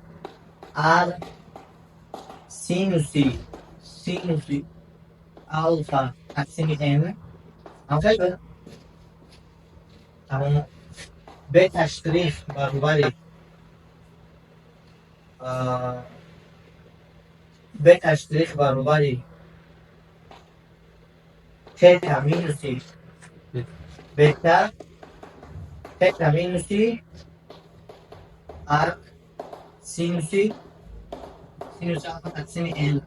r синуси алфа тақсими n. Ҳамхел буд. Тамом. Бета штрих баробари бета штрих баробари тета минуси бета, тета минуси арк синуси алфа тақсими n.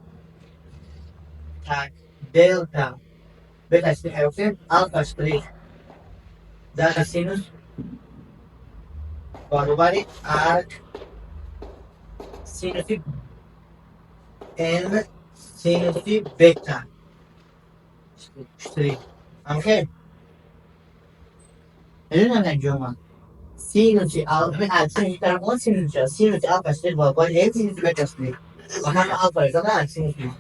Так, делта бета штрих ёфтем. Алфа штрих дар синус баробари арк синуси n синуси бета штрих. Ҳамхел медонам, як ҷо ман синуси алфа синуси тараф синус синуси алфа штрих баробари n синуси бета штрих ва ҳама алфа резона синуси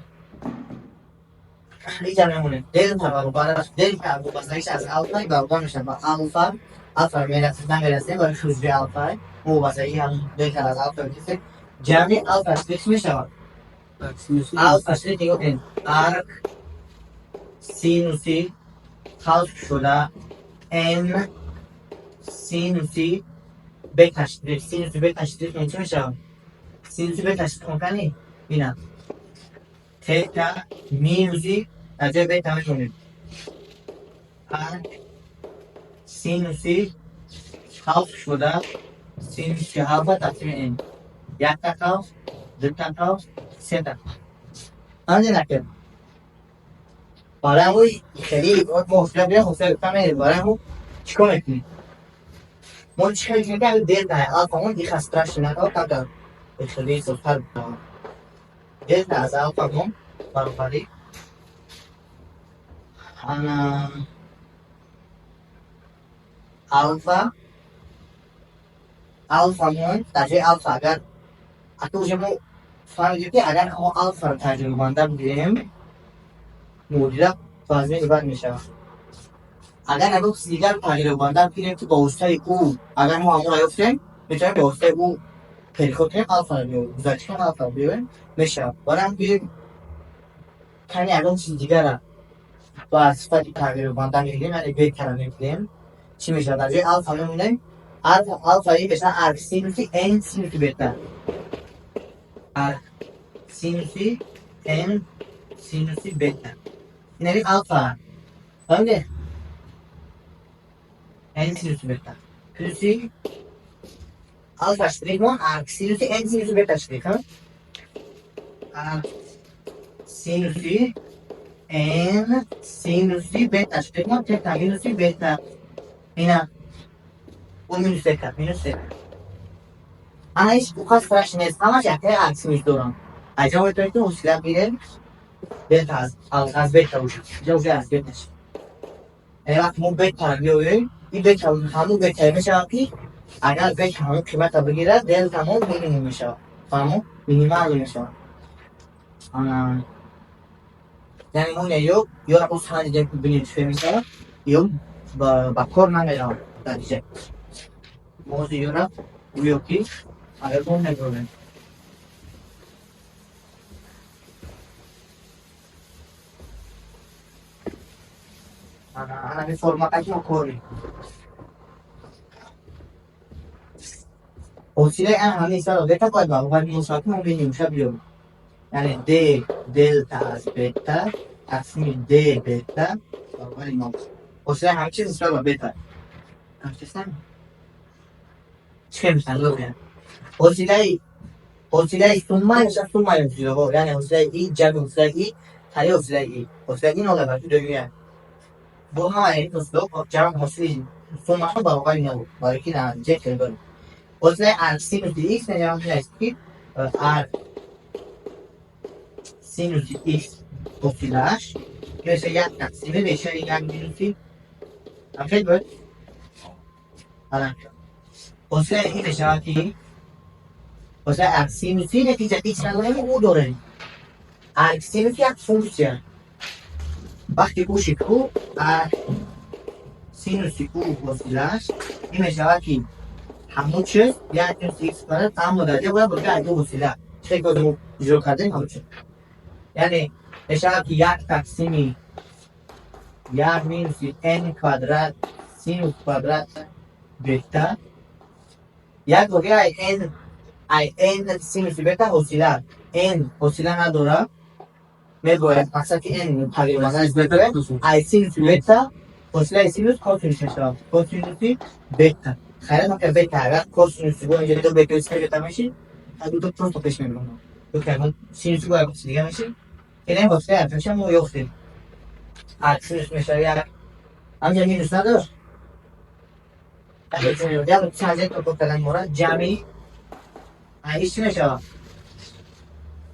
инҷа мемонем. Делта баробар аст, делта вобастагиш аз алфа баробар мешавад ба алфа. Алфа мерасем, намерасем, барои хурҷи алфа мо вобастагии ҳам делта аз алфа мекисем. Ҷамъи алфа штрих мешавад. Алфа штрих нигоҳ кунед. Арк синуси қавс шуда n синуси бета штрих. Синуси бета штрих чӣ мешавад? Синуси бета штрих мкани бина тета минуси дар ҷои бета мемонем арк синуси қавс шуда синуси алфа тақсими n. Якта қавс, дута қавс, сета қавс. Ҳамин накард. Барои ҳамун хеле мо ҳосила бирем, ҳосила гуфта мерем. Барои ҳамун чӣ кор мекунем? Мо чӣ хеле мекунем ки делта алфа мон иха страшно накард, камтар хеле зудтар. Делта аз алфа мон баробари ана алфа, алфа мон дар ҷои алфа, агар акнун уже мо фаҳмидем, ки агар мо алфаро тағйирёбанда бигирем, муодила вазни иваз мешавад. Агар ягон чизи дигар тағйирёбанда бигирем, ки ба воситаи ӯ агар мо ҳамонро ёфтем, метавонем ба воситаи ӯ переход кунем, алфаро биёвем, гузариш кунем, алфаро биёвем, мешавад. Барои ҳамин бигирем кани ягон чизи дигара ба сифати тағйирёбанда мегирем, яъне бетара мегирем, чӣ мешавад? Дар ҷои алфа мемонем, алфа ин мешавад арк синуси n синуси бета, арк синуси n синуси бета. Инали алфа, фаҳмиде? N синуси бета плюси алфа штрих мон арк синуси n синуси бета штрих, арк синуси n синуси бета штрих мон тета минуси бета, ина у минус тета, минус тета. Ана ҳеҷ уқа страшно нест, ҳамаш яктаи арк синус дорам. Аҷа метавонем ки ҳосила бигирем дельта аз бета, уже иҷа уже аз бета шуд. Яъне вақте мо бетаро биёвем, ин бета ҳамун бетае мешавад, ки агар бета ҳамун қимата бигирад, делта мо минимум мешавад, фаҳмо? Минималӣ мешавад. Яъне мо ё боз санҷидем, ки бинем чӣ мешавад, ё ба кор намеравад. Натиҷа мо ёра гӯё ки агар мо мебарем. Ана ҳамин формақа ки мо кор мекунем. Ҳосилаи ана ҳамин саро бета бояд баробар бошад, ки мо минимумша биёбем. Яъне d делта аз бета тақсими d бета баробари нол. Ҳосилаи ҳамин чиз нисбат ба бета. Ҳамчунин чӣ хел мешавад? Ҳосилаи сумма мешавад суммаи ҳосилаҳо, яъне ҳосилаи и ҷамъи ҳосилаи и тари ҳосилаи и. Ҳосилаи и нол аст, доимия. Бо ҳамаи ин ҳосилаҳо ҷамъ ҳосили суммаашон баробари нол, барои ки натиҷаи хеле дорем. Ҳосилаи арк синуси x мешавад ин аст, ки арк синуси x ҳосилааш мешавад як тақсими мешавад як минуси ҳамхел буд. Ҳосилаи ин мешавад ки ҳосилаи арк синуси натиҷа x надорем, ӯ дорем. Арк синуси як функсия. Вақте ӯ шид, ӯ арк синуси ӯ ҳосилааш ин мешавад, ки ҳамун чиз як минус x квадрат, аммо дар ҷо бояд бошад ду ҳосила. Чӣ ки мо иҷро кардем, ҳамун чиз. Яъне мешавад ки як тақсими як минуси n квадрат синус квадрат бета, як боги ай n, ай n синуси бета ҳосила. N ҳосила надорад, мебояд мақсад ки n тағйирёбанда, ай синуси бета ҳосилаи синус косинус мешавад, косинуси бета. Хайрат ма бета агар косинуси бо инҷа ду бета се бета мешид, дуто просто пеш мебурам. Ё ки ягон синуси бо ягон чиз дига мешид. Ин ҳосилаи аркаша мо ёфтем. Арк синус мешавад як, ҳамҷа минус надошт. Як чанзе то кардан мора ҷамъи ай чӣ мешавад?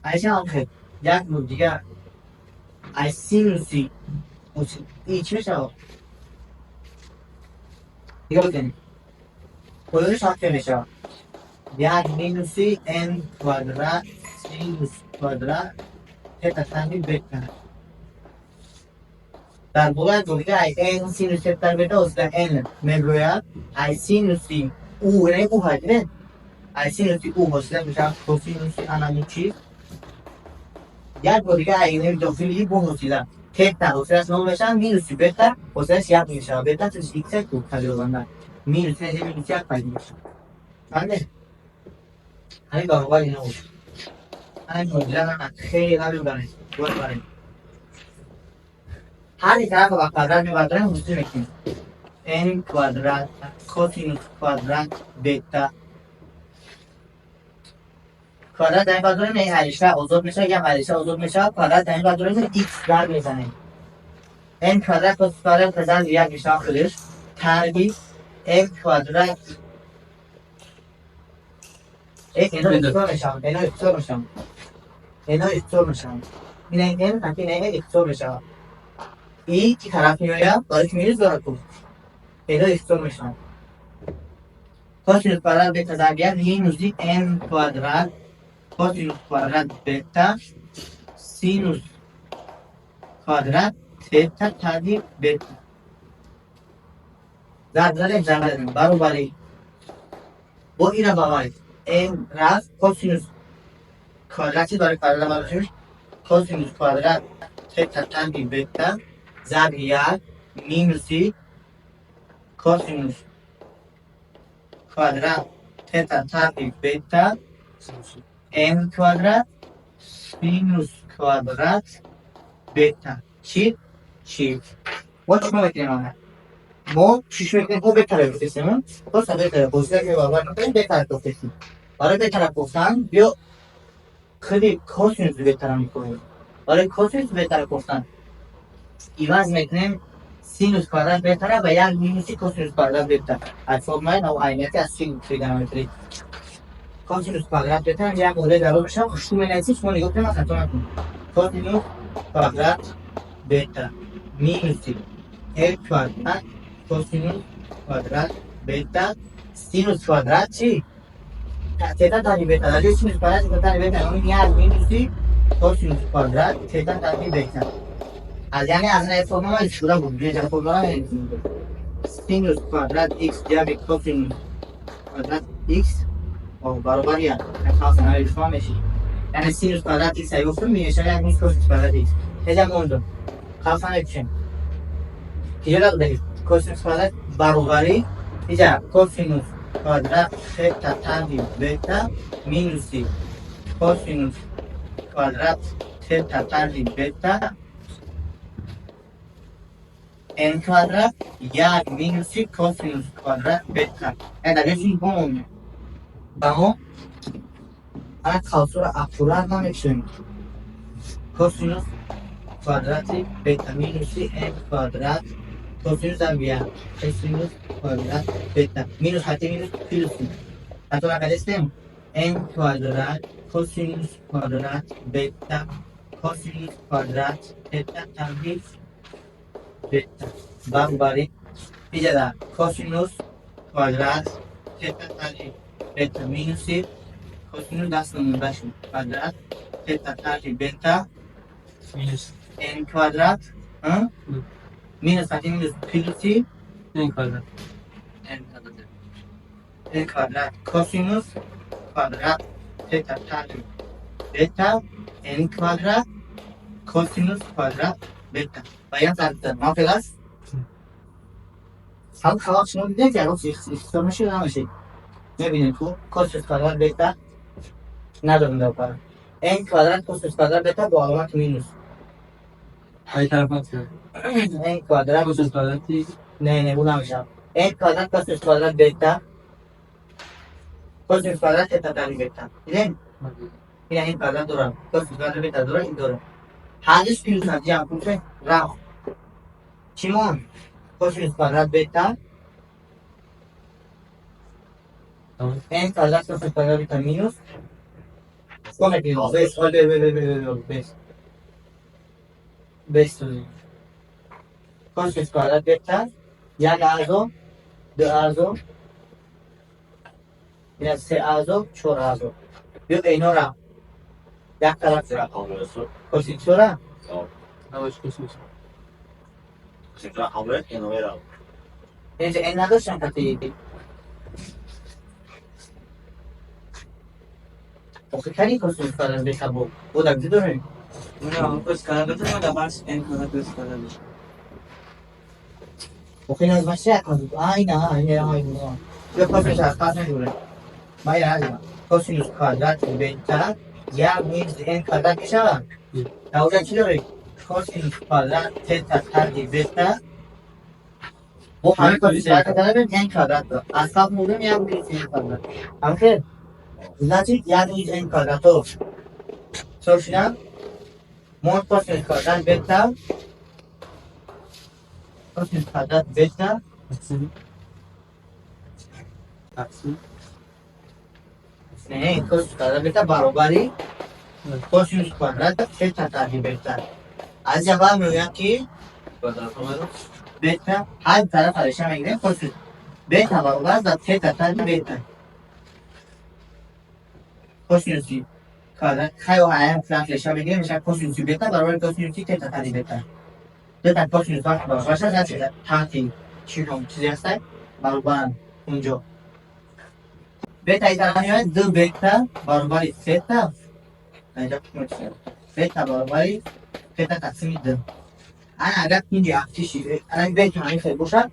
Ай чӣ ҳам хел як нул дигар ай синуси и чӣ мешавад? Нигоҳ кунед. Поёниш ҳам мешавад. Як минуси n квадрат синус квадрат тета тани бета. Дар болои дига ай n синус тета бета ҳосила n мегӯяд, ай синуси ӯ, яъне ӯ ҳайд, ай синуси ӯ ҳосила мешавад косинуси анамин чиз. Як бор дига айни дохили бо ҳосила. Тета ҳосилаш нол мешавад, минуси бета ҳосилаш як мешавад. Бета чиз икс ку тағйирёбанда. Минус минус як пайдо мешавад. Фаҳмидед? Ҳамин баробари нол. Ҳамин муодила хеле намебарем. Бояд барем. Ҳар тарафро ба квадрат мебардорем, ҳосил мекунем. N квадрат косинус квадрат бета квадрат дар ин бардорем, ин ариша озод мешавад, як ариша озод мешавад, квадрат дар ин бардорем, x дар мезанем. N квадрат косинус квадрат зарби як мешавад худаш, тарби n квадрат ино ихтисор мешаванд, ино ихтисор мешаванд, ино ихтисор мешаванд. Ин n ин n ихтисор мешавад. И ки тараф меояд, барои ки минус дорад ку. Ино ихтисор мешаванд. Косинус квадрат бета зарби як минуси n квадрат косинус квадрат бета синус квадрат тета тарби бета. Зарб задем, зарб задем. Баробари. Бо ина ба вай. N рафт косинус квадрат чи барои квадрат барои косинус квадрат тета тарби бета зарби як минуси косинус квадрат тета тарби бета n квадрат синус квадрат бета. Чи? Чи? Мо чӣ мекунем ана? Мо чӣ мекунем? Мо бетара гуфтесем. Просто бетара. Бозида ки баробар накунем, бетара гуфтесем. Барои бетара гуфтан, биё худи косинус бетара мекунем. Барои косинус бетара гуфтан иваз мекунем синус квадрат бетара ба як минуси косинус квадрат бета. Аз формулаи нав айнияти аз синус тригонометрӣ. Косинус квадрат бета як оле даро мешавад. Хушу менависед, шумо нигоҳ кунед, ман хато накунам. Косинус квадрат бета минуси l квадрат косинус квадрат бета синус квадрат чи? Тета тарби бета. Дар ҷои синус квадрат тета тарби бета, яъне як минуси косинус квадрат тета тарби бета. Аз яъне аз ин формула истифода буд. Биёед формула менависем. Синус квадрат x ҷамъи косинус квадрат x баробари як. Халса навишма мешид. Яъне синус квадрат x ай гуфтум, мешавад як минус косинус квадрат x. Ҳеҷ мондум. Халса навишем. Киҷо додем? Косинус квадрат баробари иҷа косинус квадрат тета тарби бета минуси косинус квадрат тета тарби бета n квадрат як минуси косинус квадрат бета. Яъне дар ҷои синус бо ба мо ана қавсуро аккурат намекушем. Косинус квадрати бета минуси n квадрат косинус зарби як косинус квадрат бета минус ҳати минус плюси. Ҳатто накардестем? N квадрат косинус квадрат бета косинус квадрат тета тарби бета баробари иҷада косинус квадрат тета тарби бета минуси косинус даст намуда шуд квадрат тета тарби бета Минус n квадрат минус ҳати минус плюси n квадрат. N квадрат косинус квадрат тета тарби бета n квадрат косинус квадрат бета. Ва як зарб мавқеъ аст? Ҳам халақ шумо дидед, ягон ихтисор мешид намешид. Мебинед ку косинус квадрат бета надорем дар пара. N квадрат косинус квадрат бета бо аломати минус. Ай тараф аст. N квадрат Косинус квадрати не, не, бу намешавад. N квадрат косинус квадрат бета косинус квадрат тета тарби бета. Дидем? Ина ин квадрат дорам. Косинус квадрат бета дорам, ин дорам. Ҳардуш плюс аст, ҷамъ кунед, рафт. Чӣ монд? Косинус квадрат бета n квадрат косинус квадрат бета минус чикор мекунем? Бес, бе, бе, бе, бе, бе, бес. Бес додем. Косинус квадрат бета як аъзо, ду аъзо, ина се аъзо, чор аъзо. Биё инора як тараф косинусора косинус. Инҷа n надоштам кати. Охи кани косинус квадрат бета бо. Бо дар куҷо дорем? Cos квадрат n квадрат cos квадрат. Охир аз бача айна айна айна. Ё косинус аз пас мегӯрем. Ма я косинус квадрат бета як минус n квадрат мешавад. Дар оҷа чӣ дорем? Косинус квадрат тета тарҳи бета бо ҳамин косинус квадрат дорем, n квадрат дорем. Аз қабл мегӯем як минус n квадрат. Ҳамхел? Значит, як минус n квадрат чор шудам. Мо косинус квадрат бета, косинус квадрат бета Тақсим. Не, косинус квадрат бета баробари косинус квадрат тета тарҳи бета. Аз ҷавоб мегӯям, ки бета ҳар тараф реша мегирем, косинус бета баробар аст ба тета тарҳи бета. Косинуси квадрат хайо ҳаям тараф реша мегирем, мешавад косинуси бета баробари косинуси тета тарҳи бета. Дета косинус вақт баробар шуд, значит, таҳти чӣ чизе ҳастад, баробаранд унҷо. Бета и тараф меояд, ду бета баробари тета, инҷа бета баробари тета тақсими ду. Ана агар инҷи афтиши ана бета ҳамин хел бошад,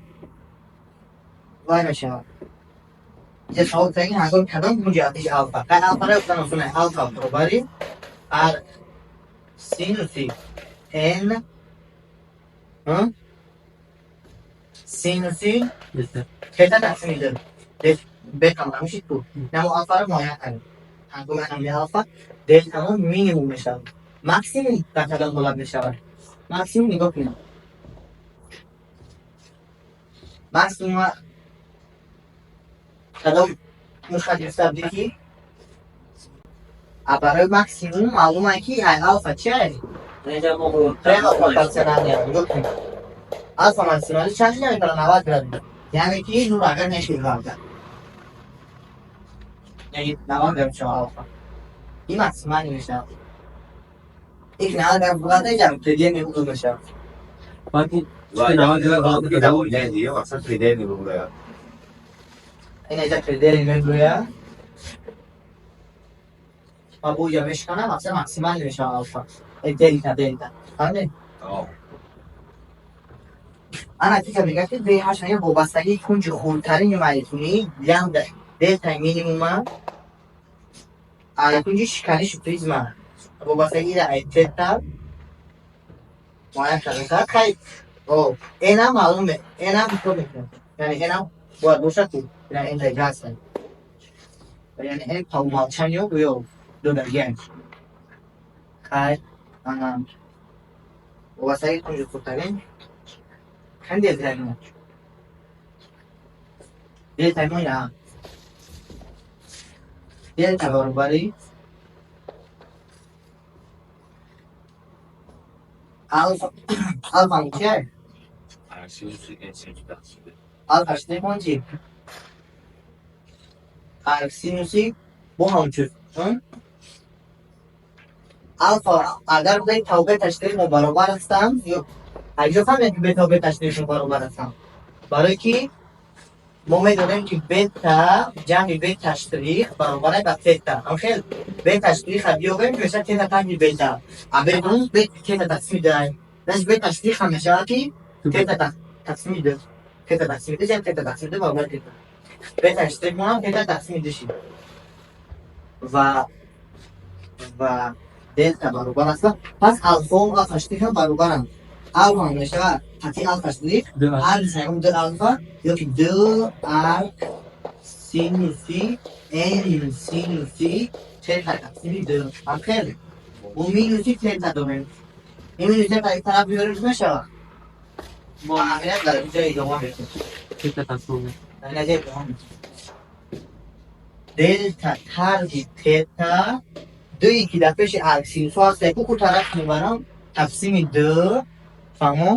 вай мешавад. Инҷа савол таги ҳангоми кадом кунҷи афтиши алфа? Қай алфаро ёфтан осон аст. Алфа баробари арк синуси n синуси тета тақсими ду. Бета мешид ку. Намо алфаро муайян кардем. Ҳангоми ҳамли алфа делтамо минимум мешавад. Максимум дар кадом ҳолат мешавад? Максимум нигоҳ кунед. Максимум кадом мушхат гирифта будӣ, ки барои максимум маълум е, ки ай алфа чи ай? Прямо пропорционально нигоҳ кунед. Алфа максималӣ чанд шуда метавонад? 90 градус. Яъне ки нур агар нешид ғалта. Яъне 90 градус шава алфа. Ин максималӣ мешавад. Ик 90 градус ғалта, иҷа предельный угол мешавад. Мақсад предельный бигӯяд. Ин иҷа предельный мегӯяд. Ва бо иҷа мешиканам, мақсад максималӣ мешавад алфа. Дельта, дельта. Фаҳмидед? Ана фикр мекард, ки ДХ мегӯяд вобастагии кунҷи хурдтарини майдонӣ лямбда делтаи минимума ай кунҷи шиканиши призма вобастагии ай тета муайян карда. Хай, энам маълум, энам ҳисоб мекунем, яъне энам бояд бошад, ки эн дар ҳаст, яъне эн по умолчанию гӯё додагиам. Хай, ана вобастагии кунҷи хурдтарин кан делтаи мо, делтаи мо я делта баробари алфа. Алфа чия? Алфа штрих чи? Арксинуси бо ҳамчун алфа. Агар бета ва бета штрих мо баробар ҳастанд, ё аҷо фаҳмед, ки бета ва бета штрих баробар ҳастанд, барое ки мо медонем, ки бета ҷамъи бета штрих баробар аст ба тета. Ҳамхел бета штриха биёбем, ки мешавад тета тарҳи бета, а бедун тета тақсими ду. Значит, бета штрих ҳам мешавад, ки тета тақсими ду, тета тақсими ду ҷамъи тета тақсими ду баробар тета. Бета штрих мо ҳам тета тақсими ду шид ва делта баробар аст. Пас алфа ва алфа штрих ҳам баробаранд. Алфа мешавад хати алфа штрих арк ягон ду алфа ёки ду арк синуси n синуси тета тақсими ду. Ҳамхел бо минуси тета дорем. Ин минуси тета ин тараф биёрем, мешавад. Бо аҳамият дар инҷа идома мекунем. Тета тақсим. Дар инҷа идома мекунем. Делта тарҳи тета дуи, ки дар пеши арксинусҳо ҳаст, яку тараф мебарам, тақсими ду. Фаҳмо?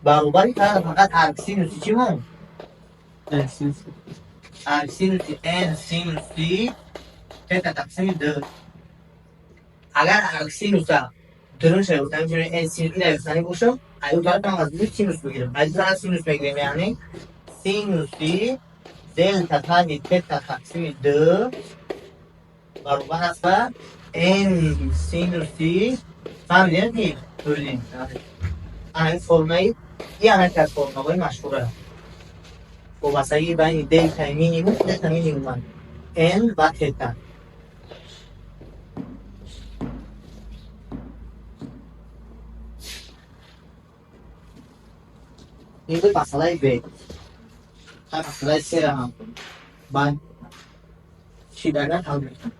Баробари фақат арксинуси чӣ мон? Арксинуси n синуси тета тақсими ду. Агар арксинуса дурун шавад, ҳамчунин n синус ина ёфтанӣ бошам, аю тараф ҳам аз синус бигирем, аз тараф синус мегирем, яъне синуси делта тарҳи тета тақсими ду баробар аст ба n синуси Фаҳмидем ки Нуриддин? Ана ин формаи, ин ана яке аз формаҳои машҳура. Вобастагии байни делтаи минимум, делта минимум N ва тета. Ин буд масъалаи Б. Масъалаи С-ра ҳам баъд чӣ дагар ҳал мекунем.